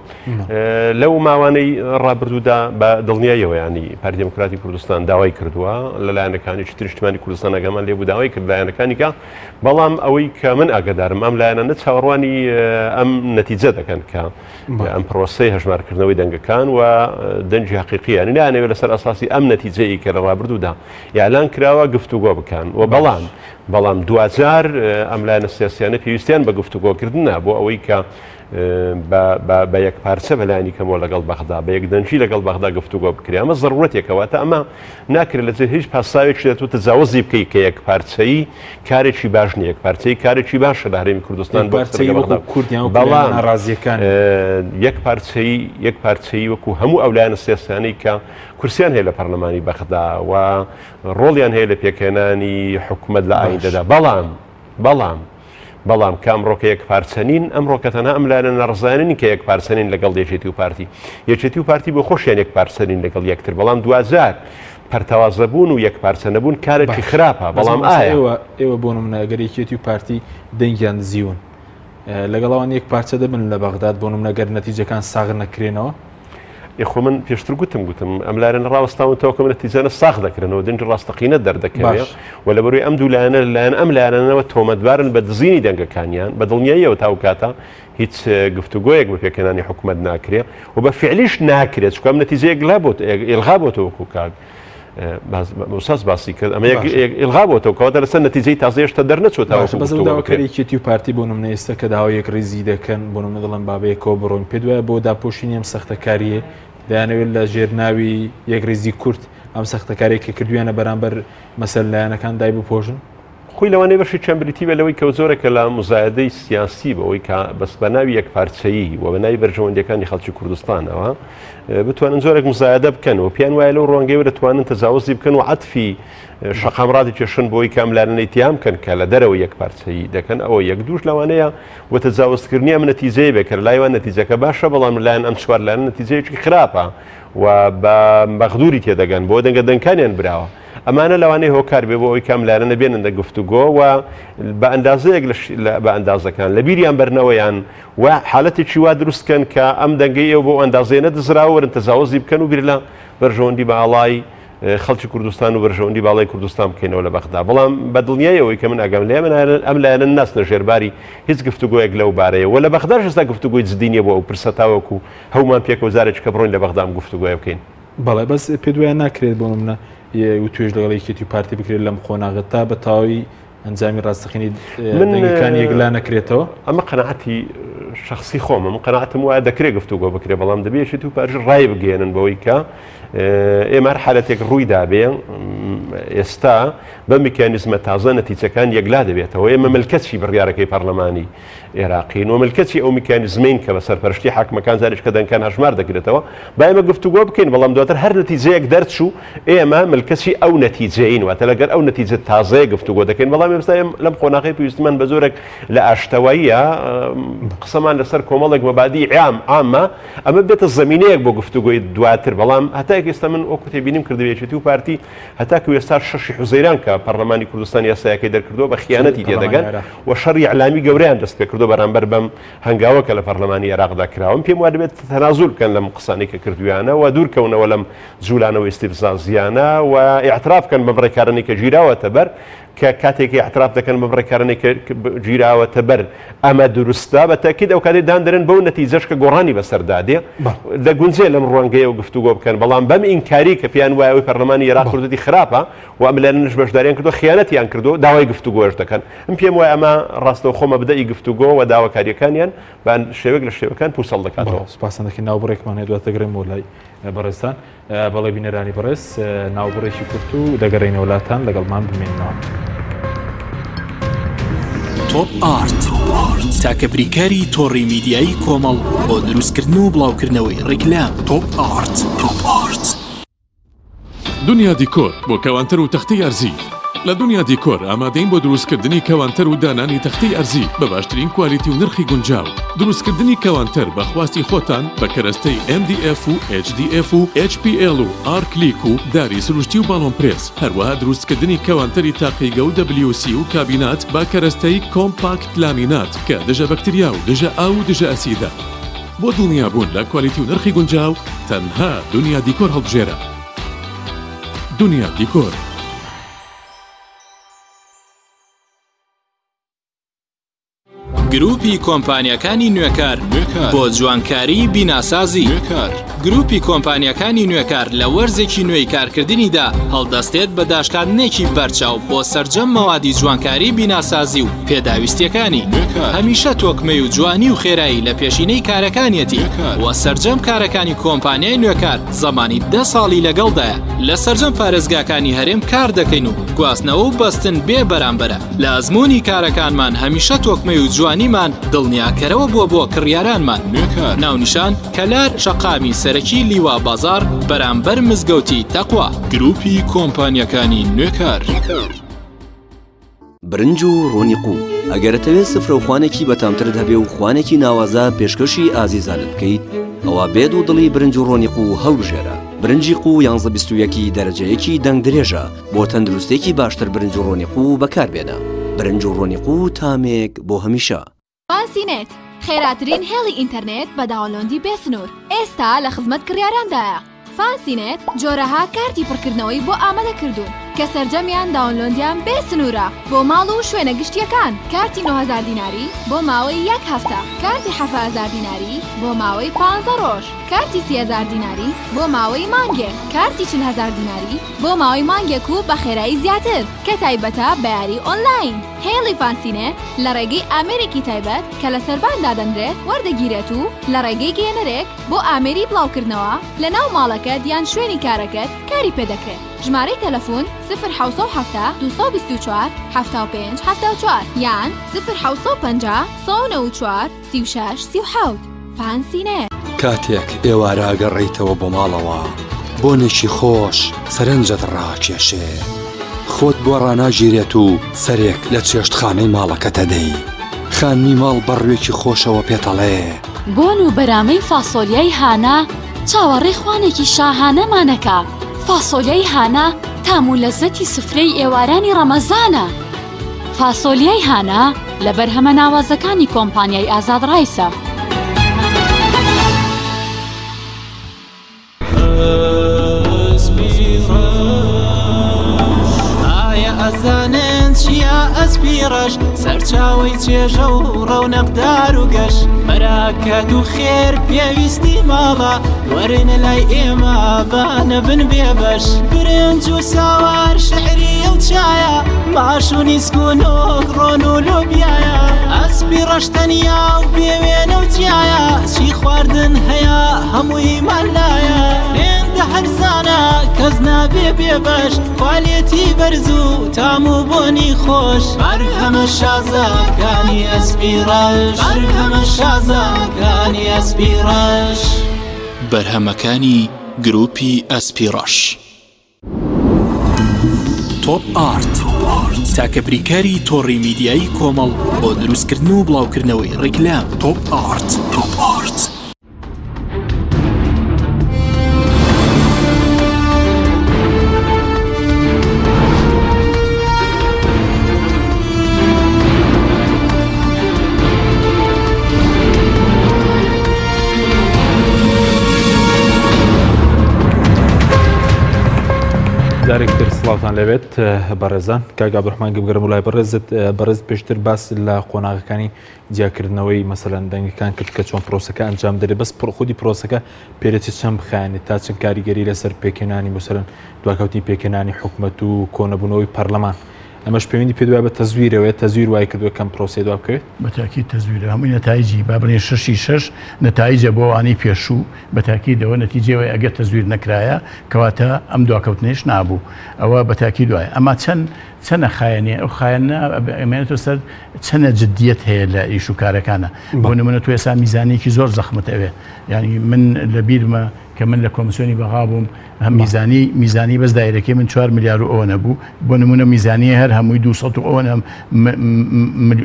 لەو لەو ماوانەی ڕابردوودا بە دڵنیاییەوە ینی پارتی دیموکراتی کوردستان داوای کردووە لە لایەنەکانی تر نیشتمانی کوردستان ئەگەمان لێ بوو داوای کرد لایەنەکانی کە بەڵام ئەوەی کە من ئاگادارم ئەم لایەنانە چاوەڕوانی ئەم نەتیجە دەکەن کە ئەم پرۆسەی هەژمارکردنەوەی دەنگەکان و دەنگی حەقیقی یانی نانەوێت لەسەر ئەساسی ئەم نەتیجەیە کە لە ڕابردوودا ئیعلان کراوە گفتوگۆ بکەن و بەڵام بەڵام دواجار ئەم لایەنە سیاسیانە پێویستیان بە گفتوگۆکردنە بۆ ئەوەی کە بە یەک پارچە بەلایانی کەمەوە لەگەڵ بەغدا بە یەکدەنگی لەگەڵ بەغدا گفتوگۆ بکرێ ئەمە زەرورەتێکە واتە ئەمە ناکرێت لە هیچ پاساوێکی دەتو تەجاوزی بکەی کە یەک پارچەیی کارێکی باش نییە یەک پارچەیی کارێکی باشە لە هەرێمی کوردستان بۆ پارچەیی وەکو کوردیان وەکو بەڵام ناڕازیەکان یەک پارچەیی یەک پارچەیی وەکو هەموو ئەو لایەنە سیاسیانەی کە کورسیان هەیە لە پەرلەمانی بەغدا و ڕۆڵیان هەیە لە پێکهێنانی حکومەت لە ئایندەدا بەڵام بەڵام بەڵام کە ئەمڕۆکە یەکپارچە نین، ئەمڕۆکە تەنها ئەم لایەنە ناڕەزایانە نین کە یەکپارچە نین لەگەڵ یەکێتی و پارتی. یەکێتی و پارتی بۆ خۆشیان یەکپارچە نین لەگەڵ یەکتر، بەڵام دواجار پەرتەوازەبوون و یەکپارچە نەبوون کارێکی خراپە، بەڵام ئایا. ئێوە بۆ نمونە گەر یەکێتی و پارتی دەنگیان دزیون لەگەڵ ئەوان یەک پارچە دەبن لە بەغداد بۆ نمونە گەر نەتیجەکان ساغ نەکرێنەوە؟ ئێ خۆ من پێشتر گوتم گوتم ئەم لایەنە ڕاوەستاون تاوەکو ئەم نەتیجانە ساغ دەکرێنەوە دەنگی ڕاستەقینە دەردەکەوێ باش. و لەبەروی ئەم دوو لایەنە لەلایەن ئەم لایەنانەوە تۆمەتبارن بە دزینی دەنگەکانیان بە دڵنیاییەوە تا ئەو کاتە هیچ گفتوگۆیەک بە پێکهێنانی حکومەت ناکرێ و بە فعلیش ناکرێت چونکە ئەم نەتیجەیە ئیلغا بۆت ئیلغا بۆتەوە وەکو کاک موساس باسی کرد ئەمە ئیلغا بۆتەوە کەواتە لەسەر نەتیجەی تازە هێشتا دەرنەچووە تاوەکو بەس گفتوگۆ داواکاری بکرێت. یەکێتی و پارتی بۆ نمونە ئێستا کە داوای یەکڕیزی دەکەن بۆ نمونە دەڵێن با بەیەکەوە بڕۆین پێت وایە بۆ داپۆشینی ئەم سەختەکارییە دەیانەوێت لە ژێر ناوی یەکڕیزی کورد ئەم سەختەکاریە کە کردویانە بەرامبەر مەسەل لایەنەکان دایبپۆشن؟ خۆی لەوانەیە بەشێکیان بریتی بێت لەوەی کە جۆرێکە لە موزایەدەی سیاسی بەوەی کە بەس بە ناوی یەکپارچەیی و بە ناوی بەرژەوەندیەکانی خەڵکی کوردستانەوە بتوانن جۆرێک موزایەدە بکەن و پێیان وایە لەو ڕوانگەیەوە دەتوانن تەجاوزی بکەن و عەتفی شەقام ڕادیکێشن بۆی کە ئەم لایەنە ئیتیهام بکەن کە لە دەرەوە یەکپارچەیی دەکەن ئەوە یەک دووش لەوانەیە بۆ تەجاوزکردنی ئەم نەتیجەیە بێت کە لای وان نەتیجەکە باشە بەڵام لەلایەن ئەم چوار لایەنە نەتیجەیەکی خراپە و بە مەغدوری تێدەگەن بۆ دەنگە دەنگکانیان براوە. ئەمانە لەوانەیە هۆکار بێ بۆ ئەوەی کە ئەم لایەنانە بێنن گفتوگۆ و بە ئەندازەیەک لە بە ئەندازەکان لە بیریان بەرنەوە یان و حالەتێکی وا دروست کەن کە ئەم دەنگەی ئێوە بۆ ئەندازەیە نەدزراوە وەرن تەجاوزی بکەن و بیر لە بەرژەوەندی باڵای خەڵکی کوردستان و بەرژەوەندی باڵای کوردستان بکەینەوە لە بەغدا بەڵام بە دڵنیایی ئەوەی کە من ئاگام لێ من ئەم لایەنە ناچنە ژێرباری هیچ گفتوگۆیەک لەو بارەیە و لە بەغداش ئێستا گفتوگۆی جدی نییە بۆ ئەو پرسە تاوەکو هەموومان پێکەوە جارێکی کە بڕۆین لە بەغدا ئەم گفتوگۆیە بکەین. بەڵێ بەس پێت وایە ناکرێت بۆ نمونە وتوێژ لەگەڵ یەکێتی و پارتی بکرێت لەم قۆناغە تا بە تەواوی ئەنجامی ڕاستەقینەی دەنگەکان یەکلا نەکرێتەوە؟ ئەمە قەناعەتی شخصی خۆمە من قەناعەتم وایە دەکرێت گفتوگۆ بکرێت بەڵام دەبێت یەکێتی و پارتی ڕای بگەیەنن بەوەی کە ئێمە هەر حالەتێک ڕووی دابێ ئێستا بە میکانیزمە تازە نەتیجەکان یەکلا دەبێتەوە ئێمە ملکەچی بڕیارەکەی پەرلەمانی ئێراقین و ملکەچی ئەو میکانیزمەین کە بە سەرپەرشتی حاکمەکان جارێک کە دەنگەکان هەژمار دەکرێتەوە با ئێمە گفتوگۆ بکەین بەڵام دواتر هەر نەتیجەیەک دەرچوو ئێمە ملکەچی ئەو نەتیجەین واتە لەگەر ئەو نەتیجە تازەیە گفتوگۆ دەکەین بەڵام ئێستا لەم قۆناغەی پێویستمان بە زۆرێک لە ئاشتەواییە قسەمان لەسەر کۆمەڵێک مەبادی عام عامە ئەمە بێتە زمینەیەک بۆ گفتوگۆی دواتر بەڵام هەتا ئێستا من وەکو تێبینیم کردووە یەکێتی و پارتی هەتاکو ئێستا شەشی حوزەیران کە پەرلەمانی کوردستان یاسایەکەی دەرکردووە بە خیانەتی تێدەگەن و شەڕی ئیعلامی گەورەیان دەست پێکردووە بەرامبەر بەم هەنگاوە کە لە پەرلەمانی عێراقدا کراوە. من پێم وا دەبێت تەنازول بکەن لەم قسانەی کە کردوویانە و دوور کەونەوە لەم جوولانەوە ئیستیفزازیانە و ئیعتراف بکەن بەم ڕێکارانەی کە گیراوەتە بەر کە کاتێک ئیعتراف دەکەن بەم ڕێکارانەی کە گیراوەتە بەر ئەمە دروستە بە تەئکید ئەو کاتەی دان دەنێن بەو نەتیجەش کە گۆڕانی بەسەردا دێ دەگونجێ لەم ڕوانگەیەوە گفتوگۆ بکەن بەڵام بەم ئینکاری کە پێیان وایە ئەوەی پەرلەمانی عێراق کردوویەتی خراپە و ئەم لایەنەش بەشداریان کردووە خیانەتیان کردووە داوای گفتوگۆش دەکەن من پێم وایە ئەمە ڕاستەوخۆ مەبدەئی گفتوگۆ و داواکارییەکانیان بە شێوەیەک لە شێوەکان پووچەڵ دەکاتەوە. سوپاستان دەکەین ناوبڕێکمان هەیە دواتر دەگەڕێمەوە لای بەڕێزتان. بەڵێ بینەرانی بەڕێز ناوبڕێکی کورت و دەگەڕێینەوە لاتان لەگەڵمان بمێننەوە. تۆپ ئارت تاکە بریکاری تۆڕی میدیایی کۆمەڵ بۆ دروستکردن و بڵاوکردنەوەی ڕیکلام تۆپ ئارت. تۆپ ئارت. دنیا دیکۆر بۆ کەوانتەر و تەختەی ئەرزی. لە دنیا دیکۆر ئامادەین بۆ دروستکردنی کەوانتەر و دانانی تەختەی ئەرزی بە باشترین کوالیتی و نرخی گونجاو. دروستکردنی کەوانتەر بە خواستی خۆتان بە کەرەستەی MDF و HDF و HPL و ئارکلیک و داری سروشتی و باڵۆن پرێس، هەروەها دروستکردنی کەوانتەری تاقیگە و WC و کابینات بە کەرەستەی کۆمپاکت لامینات کە دژە بەکتریا و دژە ئاو و دژە ئەسیدە. بۆ دڵنیابوون لە کوالیتی و نرخی گونجاو تەنها دنیا دیکۆر هەڵبژێرە. دنیا دیکۆر. گروپی کۆمپانیاکانی نوێکار بۆ جوانکاری بیناسازی گروپی کۆمپانیاکانی نوێکار لە وەرزێکی نوێی کارکردنیدا هەڵدەستێت بە داشکاندنێکی بەرچاو بۆ سەرجەم مەوادی جوانکاری بیناسازی و پێداویستیەکانی هەمیشە تۆکمەی و جوانی و خێرایی لە پێشینەی کارەکانیەتی و سەرجەم کارەکانی کۆمپانیای نوێکار زەمانی دە ساڵی لەگەڵدایە لە سەرجەم پارێزگاکانی هەرێم کار دەکەین و گواستنەوە و بەستن بێ بەرامبەرە لە ئەزموونی کارەکانمان هەمیشە تۆکمەی و جوانیمان دڵنیاکەرەوە بووە بۆ کڕیارانمان. ناونیشان، کەلار شەقامی سەرەکی لیوا بازاڕ بەرامبەر مزگەوتی تەقوا. گروپی کۆمپانیاکانی نوێکار. برنج و ڕۆنی قوو ئەگەر ئەتەوێت سفرە و خوانێکی بەتامترت هەبێ و خوانێکی ناوازە پێشکەشی ئازیزانت بکەیت ئەوا بێ دوودڵی برنج و ڕۆنی قوو هەڵبژێرە برنجی قوو یانزە 21 ی دەرەجە یەکی دەنگ درێژە بۆ تەندروستێکی باشتر برنج و ڕۆنی قوو بەکاربێنە برنج و ڕۆنی قوو تامێک بۆ هەمیشە. فانسی نێت، خێراترین هێڵی ئینتەرنێت بە داونلۆندی بێ سنوور، ئێستا لە خزمەت کڕیاراندایە. فانسی نێت جۆرەها کارتی پڕکردنەوەی بۆ ئامادە کردوون کە سەرجەمیان داونلۆندیان بێ سنوورە بۆ ماڵ و شوێنە گشتییەکان، کارتی 9000 دیناری بۆ ماوەی یەک هەفتە، کارتی 7000 دیناری بۆ ماوەی پانزە ڕۆژ، کارتی 30000 دیناری بۆ ماوەی مانگێک، کارتی 40000 دیناری بۆ ماوەی مانگێک و بە خێرایی زیاتر کە تایبەتە بە یاری ئۆنلاین. هێڵی فانسینێت لە ڕێگەی ئامێرێکی تایبەت کە لە سەربان دادەنرێت وەردەگیرێت و لە ڕێگەی گەیەنەرێک بۆ ئامێری بڵاوکردنەوە لە ناو ماڵەکەت یان شوێنی کارەکەت کاری پێدەکرێت. ژمارەی تەلەفون، سفر 770 224 75 74 یان سفر 750 194 36 37. فانسی نێت. کاتێک ئێوارە ئەگەڕێیتەوە بۆ ماڵەوە بۆنێکی خۆش سەرنجت ڕاکێشێ، خۆت بۆ ڕاناگیرێت و سەرێک لە چێشتخانەی ماڵەکەت ئەدەی، خانمی ماڵ بە ڕووێکی خۆشەوە پێت ئەڵێ. بۆن و بەرامەی فاسۆلیای هانا چاوەڕێی خوانێکی شاهانەمان ئەکا، فاسۆلیای هانا تام و لەززەتی سفرەی ئێوارانی ڕەمەزانە. فاسۆلیای هانا لە بەرهەمە ناوازەکانی کۆمپانیای ئازاد ڕایسە. ئایا ئەزانن چییە ئەسپی ڕەش سەرچاوەی چێژە و ڕەونەقدار و گەش بەراکەت و خێر پێویستی ماڵە وەرن لای ئێمە با نەبن بێبەش برنج و ساوار شعریە و چایە ماش و نیسک و نۆک ڕۆن و لۆبیایە ئەسپی ڕەش تەنیا و بێوێنە و جیایە چی خواردن هەیە هەموویمان لایە هێندە هەرزانە کەس نابێ بێبەش کوالێتی بەرز و تام و بۆنی خۆش بەرهەمە شازەکانی ئەسپی ڕەش بەرهەمە شازەکانی ئەسپی ڕەش. بەرهەمەکانی گروپی ئەسپی ڕەش. تۆپ ئارت تاکە بریکاری تۆڕی میدیایی کۆمەڵ بۆ دروستکردن و بڵاوکردنەوەی ڕیکلام. تۆپ ئارت. تۆپ ئارت. جارێکتر سڵاوتان لێبێت بەڕێزان کاک عەبدولڕەحمان گبگەرم و لای بەڕێزت بەڕێز پێشتر باس لە قۆناغەکانی جیاکردنەوەی مەسەلەن دەنگەکان کرد کە چۆن پرۆسەکە ئەنجام دەرێت بەس خودی پرۆسەکە پێدەچێت چەند بخایەنێت تا چەند کاریگەری لەسەر پێکهێنانی مەسەلەن دواکەوتنی پێکهێنانی حکومەت و کۆنەبوونەوەی پەرلەمان ئەمەش پەیوەندی پێ دوای بە تەزویرەوەیە تەزویر وای کردووە کەم پرۆسەی دوا بکەوێت؟ بە تاکید تەزویرە هەمووی نەتایجی با بڵێین شەشی شەش نەتایجە بۆ ئەوانەی پێشوو بە تاکیدەوە نەتیجەی ئەوەیە ئەگەر تەزویر نەکرایە کەواتە ئەم دواکەوتنەیش نابوو ئەوە بە تاکید وایە ئەما چەند چەنە خایەنێ ئەو خایەنە ئەمێنێتەوە سەر چەنە جدیەت هەیە لە ئیش و کارەکانە بۆ نمونە تۆ ئێستا میزانێکی زۆر زەخمت ئەوێ یعنی من لە بیرمە کە من لە کۆمسیۆنی بەغا بووم هەم میزانی میزانی بەس دایرەکەی من 4 ملیار و ئەوە نەبوو بۆ نمونە میزانیە هەر هەمووی 200 و ئەوەنە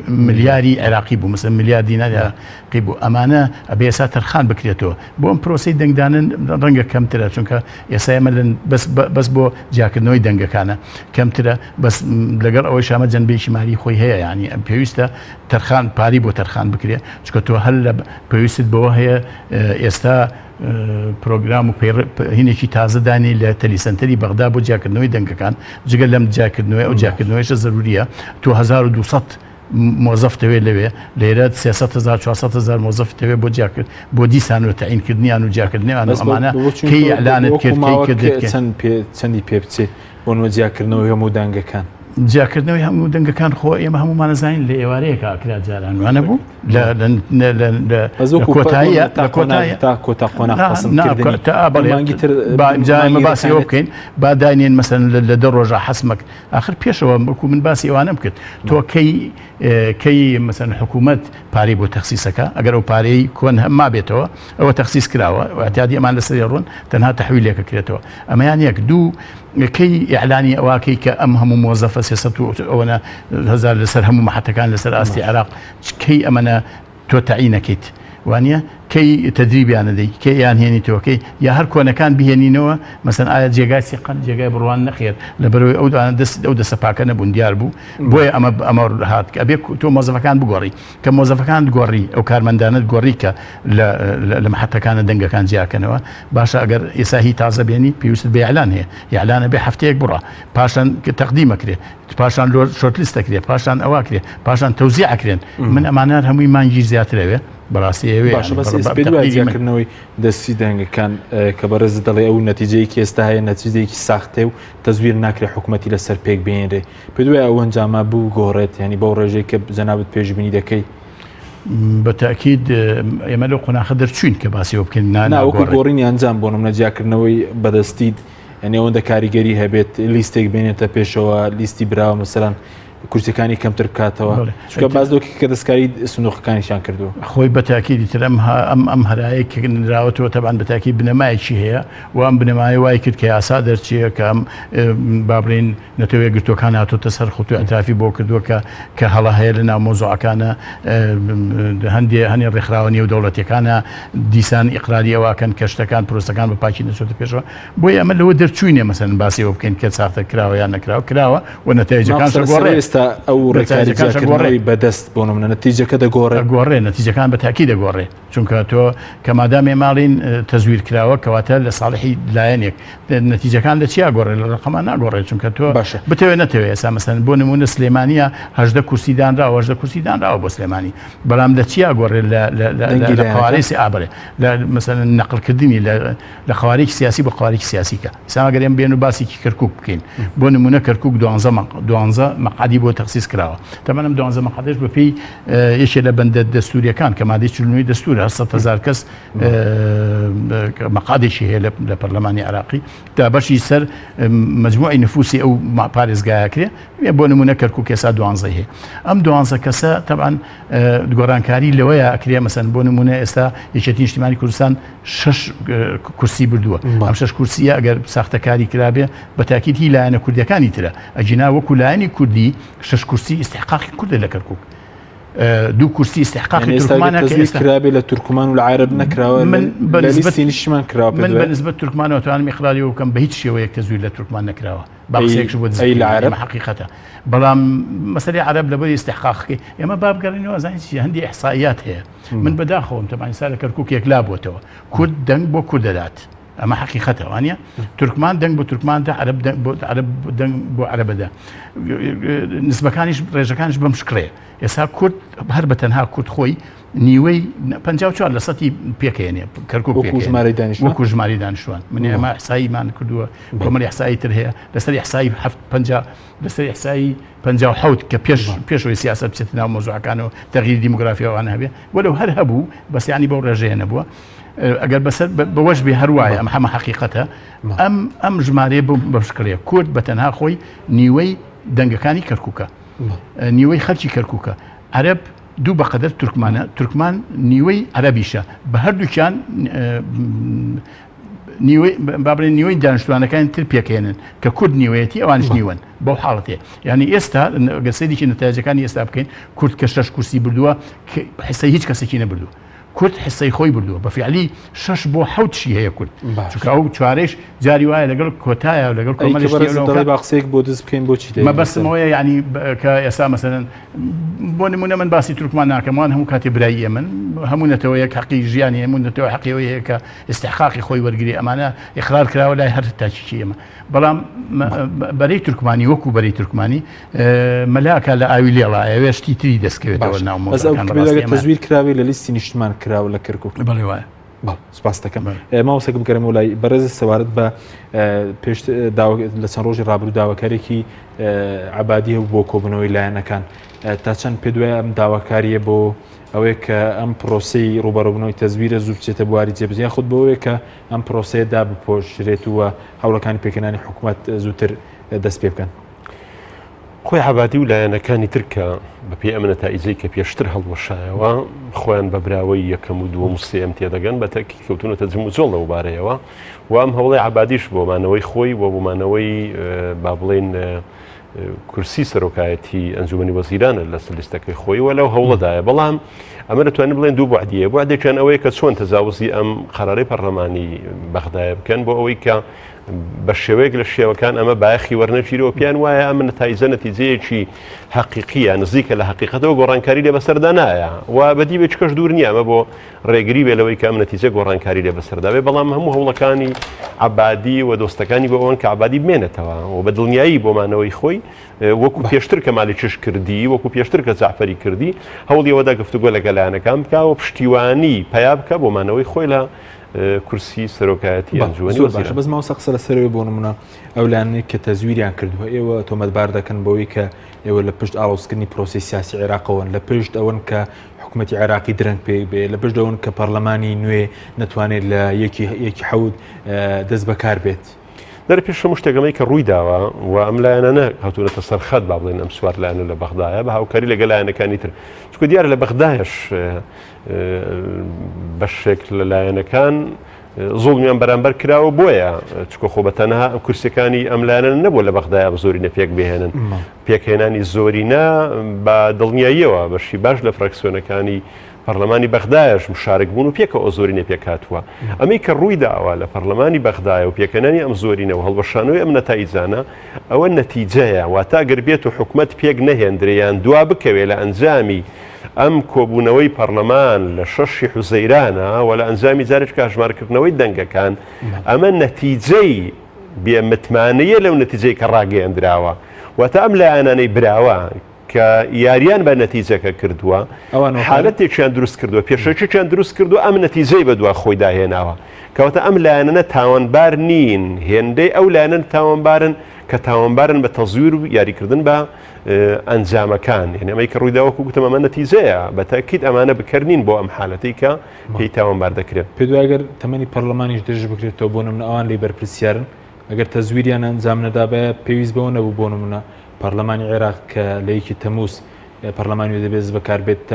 ملیاری عێراقی بوو مثلا ملیار دینار عێراقی بوو ئەمانە ئەبێ ئێستا تەرخان بکرێتەوە بۆ ئەم پرۆسەی دەنگدانن ڕەنگە کەمترە چونکە ئێستا ئێمە بەس بەس بۆ جیاکردنەوەی دەنگەکانە کەمترە بەس لەگەڵ ئەوەی شامە جەنبێکی مالی خۆی هەیە ینی ئەم پێویستە تەرخان پاری بۆ تەرخان بکرێ چونکە تۆ هەر لە پێویستت بەوە هەیە ئێستا پرۆگرام و هینێکی تازە دانی لە تەلیسەنتەری بەغدا بۆ جیاکردنەوەی دەنگەکان جگە لەم جیاکردنەوەی ئەو جیاکردنەوەیشە زەروریە تۆ 1200 مۆزەف تەوێ لەوێ لێرە 300 هزار 400 هزار مۆزەف تەوێ بۆ جیاکرد بۆ دیسان و تەعینکردنیان و جیاکردنیان و ئەمانە کەی ئیعلانت کرد کەی کردت چەند پێ چەندی پێ بچێت بۆ نموونە جیاکردنەوەی هەموو دەنگەکان؟ جیاکردنەوەی هەموو دەنگەکان خۆ ئێمە هەموومان ئەزانین لە ئێوارەیەکا ئەکرا جاران وانە بوو لە لە لە لە بەس وەکو کۆتاییە تا لە کۆتاییە تا کۆتا قۆناغ نا پەسند نا کردنی تا بەڵێ مانگی تر با ئینجا ئێمە مانگی باسی ئەوە دەکانێت بکەین با داینێن مەسەن لە دە ڕۆژە حەسمەک ئاخر پێشەوە وەکو من باسی ئەوانەم کرد تۆ کەی کەی مەسەن حکوومەت پارەی بۆ تەخسیسەکە ئەگەر ئەو پارەی کۆن هەم مابێتەوە ئەوە تەخسیس کراوە اعتیادی ئەمان لەسەری ڕۆن تەنها تەحویلێکە کرێتەوە ئەمەیان یەک دوو کەی ئیعلانی ئەوە کەی کە ئەم هەموو مۆزەفە 300 و ئەوەنە هەزار لەسەر هەموو مەحەتەکان لەسەر ئاستی عێراق کەی ئەمەنە تۆ تەعینەکەیت وانە کەی تەدریبیانە دەی کەی یان هێنیتەوە کەی یا هەر کۆنەکان بهێنینەوە مەسەن ئایا جێگای سیقەن جێگای بڕوان نەخێر لەبەرەوەی ئەو دوانە دەست ئەو دەسە پاکە نەبوون دیار بوو بۆیە ئەمە ئەمە هات کە ئەبێ تۆ مۆزەفەکان بگۆڕی کە مۆزەفەکانت گۆڕی ئەو کارمەندانت گۆڕی کە لە محەتەکانە دەنگەکان جیاکەنەوە باشە ئەگەر ئێسا هی تازە بێنی پێویستت بە ئیعلان هەیە ئیعلانە بێ هەفتەیەک بڕە پاشان تەقدیمەکرێ پاشان لۆ shortlist دەکرێ پاشان ئەوە کرێ پاشان تەوزیع ئەکرێن من ئەمانە هەمووی مانگی زیاترەوێ بەڕاستی ئەوێ باشە بەس ئێستا پێ دوای جیاکردنەوەی دەستی دەنگەکان کە بەڕێز دەڵێ ئەو نەتیجەیەکی ئێستا هەیە نەتیجەیەکی ساختێ و تەزویر ناکرێ حکوومەتی لەسەر پێک بێنرێ پێت وایە ئەو ئەنجامە بگۆڕێت یانی بەو ڕێژەی کە جەنابت پێشبینی دەکەی؟ بە تاکید ئێمە لەو قۆناخە دەرچوین کە باسی ئەوە بکەین نا نا وەکو ناگۆڕێت. گۆڕینی ئەنجام بۆ نمونە جیاکردنەوەی بەدەستیت یعنی ئەوەندە کاریگەری هەبێت لیستێک بێنێتە پێشەوە لیستی براوە مەسەلەن کورسیەکانی کەمتر بکاتەوە بەڵێ. چونکە باس لەوە کە دەستکاری سندوقەکانیشان کردووە. خۆی بە تاکیدی تر ئەم ئەم ئەم هەرایەی کە نراوەتەوە تەبعەن بە تاکید بنەمایەکی هەیە و ئەم بنەمایە وای کرد کە یاسا دەرچێ کە ئەم با بڵێین نەتەوە یەکگرتووەکان هاتۆتە سەر خۆت و ئیعترافی بۆ کردووە کە کە هەڵە هەیە لە ناو مەوزوعەکانە هەندێ هەنێ ڕێکخراوە نێودەوڵەتیەکانە دیسان ئیقراری ئەوە ئەکەن کە شتەکان پرۆسەکان بە پاکی نەچۆتە پێشەوە بۆیە ئەمە لەوە دەرچووینە مەسەلەن باسی ئەوە بکەین کە ساختە کراوە یان نەکراوە کراوە و نەتایجەکان شەگۆڕێ ئێستا ئەو ڕێکاری جیاکردنەوەی بەدەست بۆ نمونە نەتیجەکە دەگۆڕێ گۆڕێ نەتیجەکان بە تاکی دەگۆڕێ چونکە تۆ کە مادام ئێماڵین تەزویر کراوە کەواتە لە ساڵحی لایەنێک نەتیجەکان لە چیا گۆڕێ لە ڕقەما ناگۆڕێ چونکە تۆ باشە بتەوێ نەتەوێ ئێستا مەسەن بۆ نمونە سلێمانیە 18 کورسی دانراوە 18 کورسی دانراوە بۆ سلێمانی بەڵام لە چیا گۆڕێ لە لە لە دەنگی لە لایەنەکان؟ قوارەی سی ئابرێ لە مەسەن نەقلکردنی لە لە قوارێکی سیاسی بۆ قوارێکی سیاسی کە ئێستا ئەگەر ئێمە بێن و باسێکی کەرکوک بکەین بۆ نمونە کەرکوک دوانزە مەق دوانزە مەقعەدی بۆ تەخسیس کراوە تەمەن ئەم دوانزە مەقعەدەش بەپێی یەکێ لە بەندە دەستوریەکان کە مادەی 49 دەستورە 100 هەزار کەس مەقعەدێکی هەیە لە پەرلەمانی عراقی تا بەشی سەر مجموعی نفوسی ئەو پارێزگایە کرێ بۆ نمونە کەرکوک ئێستا دوانزەی هەیە ئەم دوانزە کەسە تەبعەن گۆڕانکاری لەوەیە ئەکرێ مەسەن بۆ نمونە ئێستا یەکێتی نیشتیمانی کوردستان شەش کورسی بردووە ئەم شەش کورسیە ئەگەر ساختەکاری کرابێ بە تاکید هی لایەنە کوردیەکانی ترە ئەگینا وەکو لایەنی کوردی شەش کورسی ئیستحقاقی کوردە لە کەرکوک دوو کورسی ئیستحقاقی تورکمانە کە ئێستا کرابێ لە تورکمان و لە عەرەب نەکراوە من بە لیستی نیشتمان کراوە من بە نسبەت تورکمانەوە توانم ئیقراری بکەم بە هیچ شێوەیەک تەزویر لە تورکمان نەکراوە با قسەیەکش بۆ ئەی لە عەرەب حەقیقەتە بەڵام مەسەلەی عەرەب لەبەر ئیستحقاقەکەی ئێمە با بگەڕێینەوە ئەزانین چی هەندی ئیحسائیات هەیە من بەداخەوەم تەبعەن ئێستا لە کەرکوک یەکلا بۆتەوە کورد دەنگ بۆ کورد دەدات ئەمە حەقیقەتە وانە تورکمان دەنگ بۆ تورکمان دا عەرەب دەنگ بۆ عەرەب دەنگ بۆ عەرەبەدا نسبەکانیش ڕێژەکانیش بەم شکڵەیە ئێستا کورد هەر بە تەنها کورد خۆی نیوەی 54 لە سەتی پێکێنێ کەرکک وەکو ژمارەی دانیشتوان وەکو ژمارەی دانیشتوان من ئێمە ئیحساییمان کردووە کۆمەڵی ئیحسایی تر هەیە لەسەر ئیحسایی هەفت پەنجا لەسەر ئیحسایی 57 کە پێش پێشەوەی سیاسەت بچێتە ناو مەوزوعەکانەوە تەغییر دیموگرافی ئەوانە هەبێ وەلو هەر هەبوو بەس یانی بەو ڕێژەیە نەبووە ئەگەر بەسەر بەوەش بێ هەر وایە ئەم هەمە حەقیقەتە ئەم ئەم ژمارەیە بەم بەم شکڵەیە کورد بە تەنها خۆی نیوەی دەنگەکانی کەرکووکە نیوەی خەلکی کەرکووکە عەرەب دوو بەقەدەر تورکمانە تورکمان نیوەی عەرەبیشە بە هەردووکیان نیوەی با بڵێین نیوەی دانیشتوانەکانی تر پێکهێنن کە کورد نیوەیەتی ئەوانیش نیوەن بەو حاڵەتەیە یعنی ئێستا گەر سەیرێکی نەتایجەکانی ئێستا بکەین کورد کە شەش کورسی بردووە حسەی هیچ کەسێکی نەبردووە کورد حسەی خۆی بردووە بە فعلی شەش بۆ حەوت شی هەیە کورد چونکە ئەو چوارەیش جاری وایە لەگەڵ کۆتایە و لەگەڵ کۆمەڵی شتی لەوە با قسەیەک بۆ دز بکەین بۆ چی مەبەستمەوەیە یعنی کە ئێستا مەسەلەن بۆ نمونە من باسی تورکمان ناکەم وان هەموو کاتێ برای ئێمن هەموو نەتەوەیەک حەقی ژیانی هەموو نەتەوە حەقی ئەوەی هەیە کە ئیستحقاقی خۆی وەرگری ئەمانە ئیقرار کراوە لای هەر تاکێکی ئێمە بەڵام بەرەی تورکمانی وەکو بەرەی تورکمانی مەلاکە لە ئاوی لێڵا ئەوێ شتی تری دەستکەوێتەوە ناو تەزویر کراوی لە لیستی نیشتمان کراوە لە کەرکک بەڵێ وایە. سپاس دەکەم مامۆستا بگەرمەوە لای بەڕێز سەبارەت بە پێش لە چەند ڕۆژی ڕابردوو داواکارێکی عبادی هەبوو بۆ کۆبوونەوەی لایەنەکان تا چەند پێ دوای ئەم داواکاریە بۆ ئەوەیە کە ئەم پرۆسی ڕوبەڕبوونەوەی تەزویرە زوو بچێتە بواری جێبەجێ خود بۆ ئەوەیە کە ئەم پرۆسەیە دابپۆشرێت و هەوڵەکانی پێکهێنانی حکوومەت زووتر دەست پێ بکەن. خۆی عەبادی و لایەنەکانی تر کە بەپێی ئەم نەتائیجەی کە پێشتر هەڵوەشایەوە خۆیان بە براوەی یەکەم و دووەم و سێیەم تێدەگەن بە تەئکید کەوتوونەتە جموجۆڵ لەو بارەیەوە و ئەم هەوڵەی عەبادیش بۆ مانەوەی خۆی و بۆ مانەوەی با بڵێین کورسی سەرۆکایەتی ئەنجومەنی وەزیرانە لەسەر لیستەکەی خۆی و لەو هەوڵەدایە بەڵام ئەمە دەتوانین بڵێن دوو بوعدیە بوعدێکیان ئەوەیە کە چۆن تەجاوزی ئەم قەرارەی پەرلەمانی بەغدایە بکەن بۆ ئەوەی کە بە شێوەیەک لە شێوەکان ئەمە بایەخی وەرنەگیرەوە پێیان وایە ئەمە نەتایجە نەتیجەیەکی حەقیقیە نزیکە لە حەقیقەتەوە گۆڕانکاری لێ بەسەردا نایە و بەدی بێچکەش دوور نییە ئەمە بۆ ڕێگری بێ لەوەی کە ئەم نەتیجە گۆڕانکاری لێ بەسەردا بێ بەڵام هەموو هەوڵەکانی عەبادی و دۆستەکانی بۆ ئەوەن کە عەبادی بمێنێتەوە و بە دڵنیایی بۆ مانەوەی خۆی وەکو پێشتر کە مالیکیش کردی وەکو پێشتر کە جەعفەری کردی هەوڵی ئەوەدا گفتوگۆ لەگەل لایەنەکان بکا و پشتیوانی پەیا بکا بۆ مانەوەی خۆی لە کورسی سەرۆکایەتی ئەنجومەنی زۆر باشە بەس مامۆستا قسە لەسەرەوەی بۆ نمونە ئەو لایەنەی کە تەزویریان کردووە ئێوە تۆمەتبار دەکەن بەوەی کە ئێوە لە پشت ئاڵۆزکردنی پرۆسەی سیاسی عێراقەوەن لە پشت ئەوەن کە حکوومەتی عێراقی درەنگ پێک بێ لە پشت ئەوەن کە پەرلەمانی نوێ نەتوانێت لە یەکی یەکی حەوت دەست بەکار بێت. دەرە پێش هەموو شتێک ئەمەی کە ڕووی داوە و ئەم لایەنانە هاتوونەتە سەر خەت با بڵێن ئەم سوار لایەنە لە بەغدایە بە هاوکاری لەگەڵ لایەنەکانی تر چونکە دیارە لە بەغدایش بەشێک لە لایەنەکان زوڵمیان بەرامبەر کراوە بۆیە چکە خۆ بە تەنها ئەم کورسەکانی ئەم لایەنە نەبوو لە بەغدایە بە زۆرینە پێک بهێنن پێکهێنانی زۆرینە بە دڵنیاییەوە بەشی باش لە فراکسیۆنەکانی پەرلەمانی بەغدایش مشارک بوون و پێکەوە زۆرینە پێکهاتووە ئەمەی کە ڕووی داوە لە پەرلەمانی بەغدایە و پێکهێنانی ئەم زۆرینە و هەڵوەشانەوەی ئەم نەتایجانە ئەوە نەتیجەیە واتە گەر بێت و حکومەت پێک نەهێندرێ یان دوا بکەوێ لە ئەنجامی ئەم کۆبوونەوەی پەڕلەمان لە شەشی حوزەیرانە و لە ئەنجامی جارێکە هەژمارکردنەوەی دەنگەکان، ئەمە نەتیجەی بێ متمانەیە لەو نەتیجەی کە ڕاگەیەندراوە. واتە ئەم لایەنانەی براوە کە یاریان بە نەتیجەکە کردووە، حالەتێکیان دروست کردووە، پێشەکییان دروست کردووە، ئەم نەتیجەی بەدوا خۆیدا هێناوە. کەواتە ئەم لایەنانە تاوانبار نین، هێندەی ئەو لایەنانە تاوانبارن کە تاوانبارن بە تەزویر و یاریکردن بە ئەنجامەکان یعنی ئەمەی کە ڕوویدا وەکو گوتم ئەمە نەتیجەیە بە تاکید ئەمانە بکەر نین بۆ ئەم حالەتەی کە پێی تاوانبار دەکرێن. پێت وایە گەر تەمەنی پەرلەمانیش درێژ بکرێتەوە بۆ نمونە ئەوان لێی بەرپرسیارن ئەگەر تەزویریان ئەنجام نەدابایە پێویست بەوە نەبوو بۆ نمونە پەرلەمانی عێراق کە لە یەکی تەموز پەرلەمانی نوێ دەبێت بەکار بێت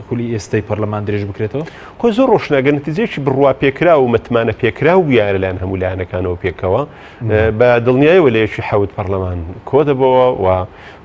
خولی ئێستای پەرلەمان درێژ بکرێتەوە؟ خۆی زۆر ڕۆشنە گەر نەتیجەیەکی بڕوا پێکراو و متمانە پێکراو بوویایە لەلایەن هەموو لایەنەکانەوە پێکەوە بە دڵنیایەوە لە یەکی حەوت پەرلەمان کۆدەبەوە و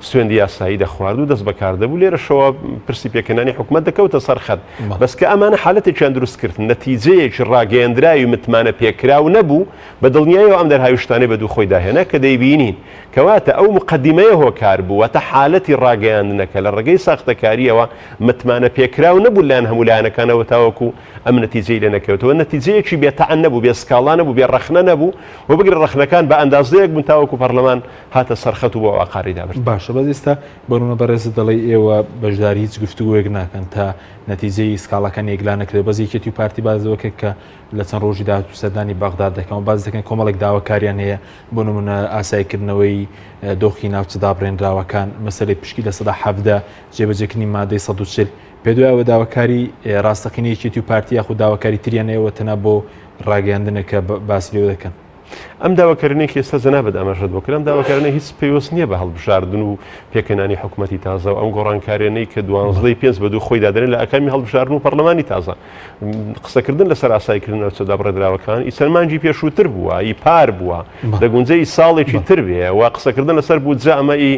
سوێندی یاسایی دەخوارد و دەست بەکار دەبوو لێرەشەوە پرسی پێکهێنانی حکومەت دەکەوتە سەر خەت بەس کە ئەمانە حالەتێکیان دروست کرد نەتیجەیەکی ڕاگەیەندراوی متمانە پێکراو نەبوو بە دڵنیایەوە ئەم دەرهاویشتانەی بە دوو خۆیدا هێنا کە دەیبینین کەواتە ئەو مقدمەیە هۆکار بوو واتە حالەتی ڕاگەیاندنەکە لە ڕێگەی ساختەکارییەوە متمانە پێکراو نەبوو لەلایەن هەموو لایەنەکانەوە تاوەکو ئەم نەتیجەی لێ نەکەوتەوە نەتیجەیەکی بێ تەعن نەبوو بێ سکاڵا نەبوو بێ ڕەخنە نەبوو و بگرە ڕەخنەکان بە ئەندازەیەک بوون تاوەکو پەرلەمان هاتە سەر خەت و بۆ ئاقاری دابرد. باشە بەس ئێستا بۆ نمونە بەڕێزت دەڵێی ئێوە بەشداری هیچ گفتوگۆیەک ناکەن تا نەتیجەی سکاڵاکان یەکلا نەکرێت بەس یەکێتی و پارتی باس لەوە کرد کە لە چەند ڕۆژی داهاتوو سەردانی بەغداد دەکەن و باس دەکەن کۆمەڵێک داواکاریان هەیە بۆ نمونە ئاساییکردنەوەی دۆخی ناوچە دابڕێنراوەکان مەسەلەی پشکی 17% جێبەجێکردنی مادەی 140 پێ دوای ئەوە داواکاری ڕاستەقینە یەکێتی و پارتی یاخود داواکاری تریان هەیە و تەنها بۆ ڕاگەیاندنە کە باسی لێوە دەکەن. ئەم داواکاریانەی کە ئێستا جەنابت ئاماژەت بۆ کرد، ئەم داواکاریانە هیچ پەیوەست نییە بە هەڵبژاردن و پێکهێنانی حکومەتی تازە و ئەم گۆڕانکاریانەی کە دوانزدەی پێنج بە دوو خۆی دادەنێت لە ئاکامی هەڵبژاردن و پەرلەمانی تازە. قسەکردن لەسەر ئاساییکردنی ناوچە دابڕێندراوەکان ئی چەند مانگی پێشووتر بووە، ئی پار بووە، دەگونجێ ئی ساڵێکی تر بێ و قسەکردن لەسەر بودجە ئەمە ئی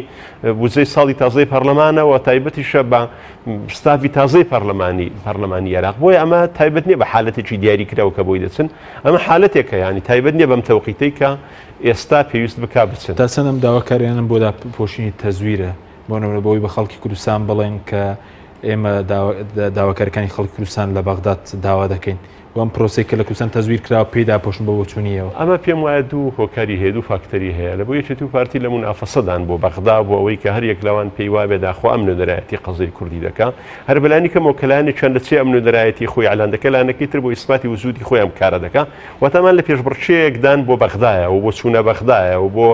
بودجەی ساڵی تازەی پەرلەمانە و تایبەتیشە بە ستافی تازەی پەرلەمانی پەرلەمانی عێراق. بۆیە ئەمە تایبەت نییە بە حالەتێکی دیاریکراو کە بۆی دەچن، ئەمە حالەتێکە یانی تایبەت نییە بەم تەوقیتەی کە ئێستا پێویست بکا بچن. تا چەند ئەم داواکاریانە بۆ داپۆشینی تەزویرە؟ بۆ نمونە بۆی بە خەڵکی کوردستان بڵێن کە ئێمە داواکاریەکانی خەڵکی کوردستان لە بەغداد داوا دەکەین و ئەم پرۆسەی کە لە کوردستان تەزویر کراوە پێی داپۆشن بە بۆچوونی ئێوە؟ ئەمە پێم وایە دوو هۆکاری هەیە، دوو فاکتەری هەیە. لە بۆ یەکێتی و پارتی لە مونافەسەدان بۆ بەغدا بۆ ئەوەی کە هەر یەک لەوان پێی وابێ داخوا ئەم نوێنەرایەتی قەزیەی کوردی دەکا. هەر بەلانی کەمەوە کە لایەنێکیان لە چێ ئەم نوێنەرایەتی خۆی ئیعلان دەکا، لایەنەکەی تر بۆ ئیسپاتی وجودی خۆی ئەم کارە دەکا. واتە ئەمان لە پێشبڕکێیەکدان بۆ بەغدایە و بۆ چوونە بەغدایە و بۆ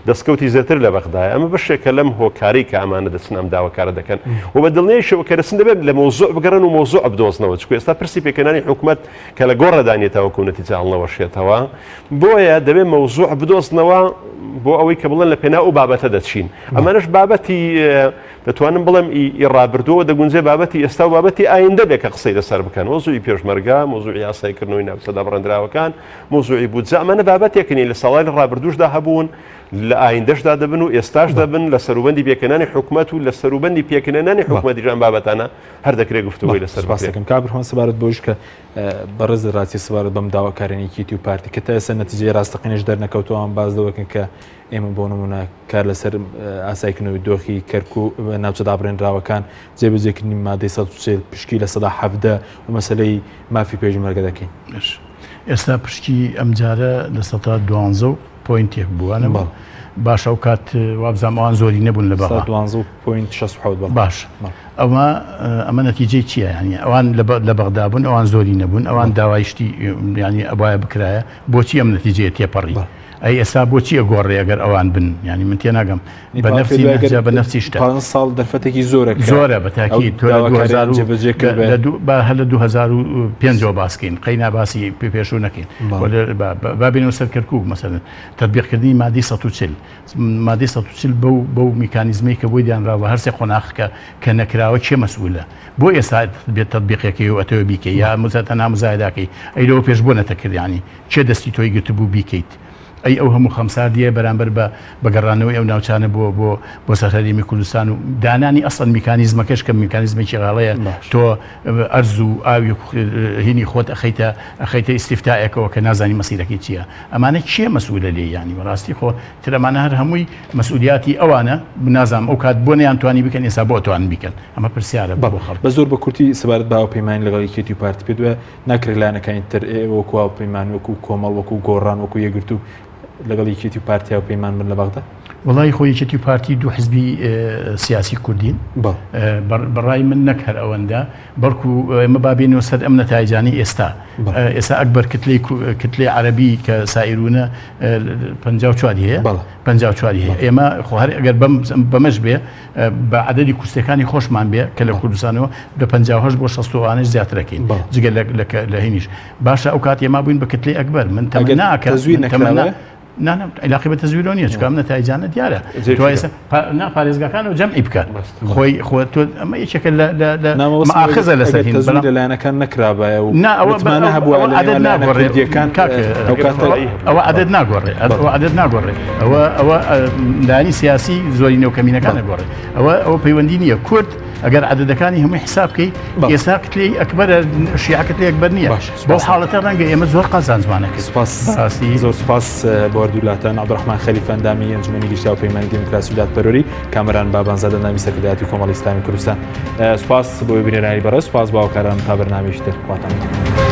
دەستکەوتی زێتر لە بەغدایە. ئەمە بەشێکە لەم هۆکارەی کە ئەمانە دەچن ئەم داواکارە دەکەن و بە دڵنیایشەوە کە دەچن دەبێت لە مەوزوع بگەڕێن و مەوزوع بدۆزنەوە، چونکە ئێستا پرسی پێکهێنانی حکومەت کە لە گۆڕێدا نییە تاوەکو نەتیجە هەڵنەوەشێتەوە، بۆیە دەبێت مەوزوع بدۆزنەوە بۆ ئەوەی کە بڵێن لە پێناو ئەو بابەتە دەچین. ئەمانەش بابەتی دەتوانم بڵێم ئی ڕابردووە دەگونجێ بابەتی ئێستا و بابەتی ئایندە بێ کە قسەی لەسەر بکەن، مەوزوعی پێشمەرگە، مەوزوعی یاساییکردنەوەی ناوچە دابڕێندراوەکان، مەوزوعی بودجە، ئەمانە بابەتێکن لە ساڵانی ڕابردووشدا هەبوون، لە ئایندەشدا دەبن و ئێستاش دەبن، لە سەروبەندی پێکهێنانی حکومەت و لە سەروبەندی پێکنەنانی حکومەتیش ئەم بابەتانە هەر دەکرێت گفتوگۆی لەسەر بکرێت. سپاس دەکەم کاک برهان سەبارەت بەوەیش کە بەڕێز ڕاستی سەبارەت بەم داواکاریانەی یەکێتی و پارتی کە تا ئێستا نەتیجەی ڕاستەقینەش دەرنەکەوتووە، ئەوان باس لەوە دەکەن کە ئێمە بۆ نمونە کار لەسەر ئاساییکردنەوەی دۆخی کەرکوک ناوچە دابڕێنراوەکان، جێبەجێکردنی مادەی 140 پشکی 17% و مەسەلەی مافی پێشمەرگە دەکەین. ئێستا پشکی ئەمجارە 12 و point ێک بووە نەبوو؟ باشە ئەو کات وابزانم ئەوان زۆری نەبوون لە بەغا. 12.67 بەڵێ. باش ئەمە ئەمە نەتیجەی چییە؟ یانی ئەوان لە بەغدا بوون ئەوان زۆری نەبوون ئەوان داوای شتی یانی ئەبایە بکرایە بۆچی ئەم نەتیجەیە تێپەڕی؟ ئەی ئێستا بۆچی ئەگۆڕێ ئەگەر ئەوان بن؟ یانی من تێناگەم بە نەفسی نەهجە بە نەفسی شتە. 15 ساڵ دەرفەتێکی زۆرە کە زۆرە بە تاکید تۆ لە 2000 و جێبەجێ کرد لە دوو با هەر لە 2005 ەوە باس کەین قەینا باسی پێشوو نەکەین با بێنەوە سەر کەرکووک مەسەلەن تەتبیقکردنی مادەی 140 مادەی 140 بەو بەو میکانیزمەی کە بۆی دانراوە هەر سێ قۆناغ کە کە نەکراوە کێ مەسئولە بۆ ئێستا بێت تەتبیقەکەی و ئەتەوێ بیکەی یا تەنها مزایداکەی ئەی لەوە پێش بۆ نەتەکرد یانی کێ دەستی تۆی گرتبوو بیکەیت؟ ئەی ئەو هەموو خەمساردییە بەرامبەر بە بە گەڕانەوەی ئەو ناوچانە بۆ بۆ بۆ سەر هەرێمی کوردستان و دانانی ئەسڵەن میکانیزمەکەش کە میکانیزمێکی غاڵەیە تۆ ئەرز و ئاوی هینی خۆت ئەخەیتە ئەخەیتە ئیستیفتائێکەوە کە نازانی مەسیرەکەی چییە ئەمانە کێ مەسئولە لێی یانی بەڕاستی خۆ تر ئەمانە هەر هەمووی مەسئولیاتی ئەوانە نازانم ئەو کات بۆ نەیانتوانی بکەن ئێستا بۆ ئەتوانن بیکەن ئەمە پرسیارە بۆ خەڵک. بە زۆر بە کورتی سەبارەت بە هاوپەیمانی لەگەڵ یەکێتی و پارتی پێت وایە ناکرێت لایەنەکانی تر ئێوە وەکو هاوپەیمان وەکو کۆمەڵ وەکو گۆڕان وەکو یەکگرتوو لەگەڵ یەکێتی و پارتی هاوپەیمان بن لە بەغدا؟ وەڵایی خۆ یەکێتی و پارتی دوو حزبی سیاسی کوردین بەڕای من نەک هەر ئەوەندە بەڵکو ئێمە با بێینەوە سەر ئەم نەتایجانەی ئێستا ئێستا ئەکبەر کتلەی کتلەی عەرەبی کە سائیرونە 54 هەیە 54 هەیە ئێمە خۆ هەر ئەگەر بەمەش بێ بە عەدەدی کورسیەکانی خۆشمان بێ کە لە کوردستانەوە لە 58 بۆ 60 ئەوانەش زیاترەکەین جگە لە هینیش باشە ئەو کات ئێمە بووین بە کتلەی ئەکبەر من تەمەنا کە تەمەنا نا نا علاقی بە تەزویرەوە نییە چونکە ئەم نەتایجانە دیارە تۆ ئێستا نا پارێزگاکان و جەمعی بکە خۆی خۆ تۆ ئەمە یەکێکە لە لە لە مەئاخزە لەسەر هین بەڵام لە لایەنەکان نەکرابایە و نا ئەوە متمانە هەبووە ئەوە لە عەدەد نێوان لایەنە ناگۆڕێ کوردییەکان کاک ئەو کاتە ئەوە عەدەد ناگۆڕێ ئەوە عەدەد ناگۆڕێ ئەوە ئەوە لایەنی سیاسی زۆرینە و کەمینەکان ئەگۆڕێ ئەوە ئەوە پەیوەندی نییە کورد ئەگەر عەدەدەکانی هەمووی حساب بکەی ئێستا کتلەی ئەکبەرە شیعە کتلەی ئەکبەر نییە بەو حاڵەتە ڕەنگە ئێمە زۆر قازانجمانە کرد. سپاس بەڕاستی زۆر سپاس بۆ هەردوولاتان عەبدولڕەحمان خەلیفە ئەندامی ئەنجومەنی گشتی هاوپەیمانی دیموکراسی و دادپەروەری کامەران بابانزادە ئەندامی سەرکردایەتی کۆمەڵی ئیسلامی کوردستان سپاس بۆ بینەرانی بەڕێز سپاس بۆ هاوکاران تا بەرنامەیەکی تر خواتان لەگەڵ.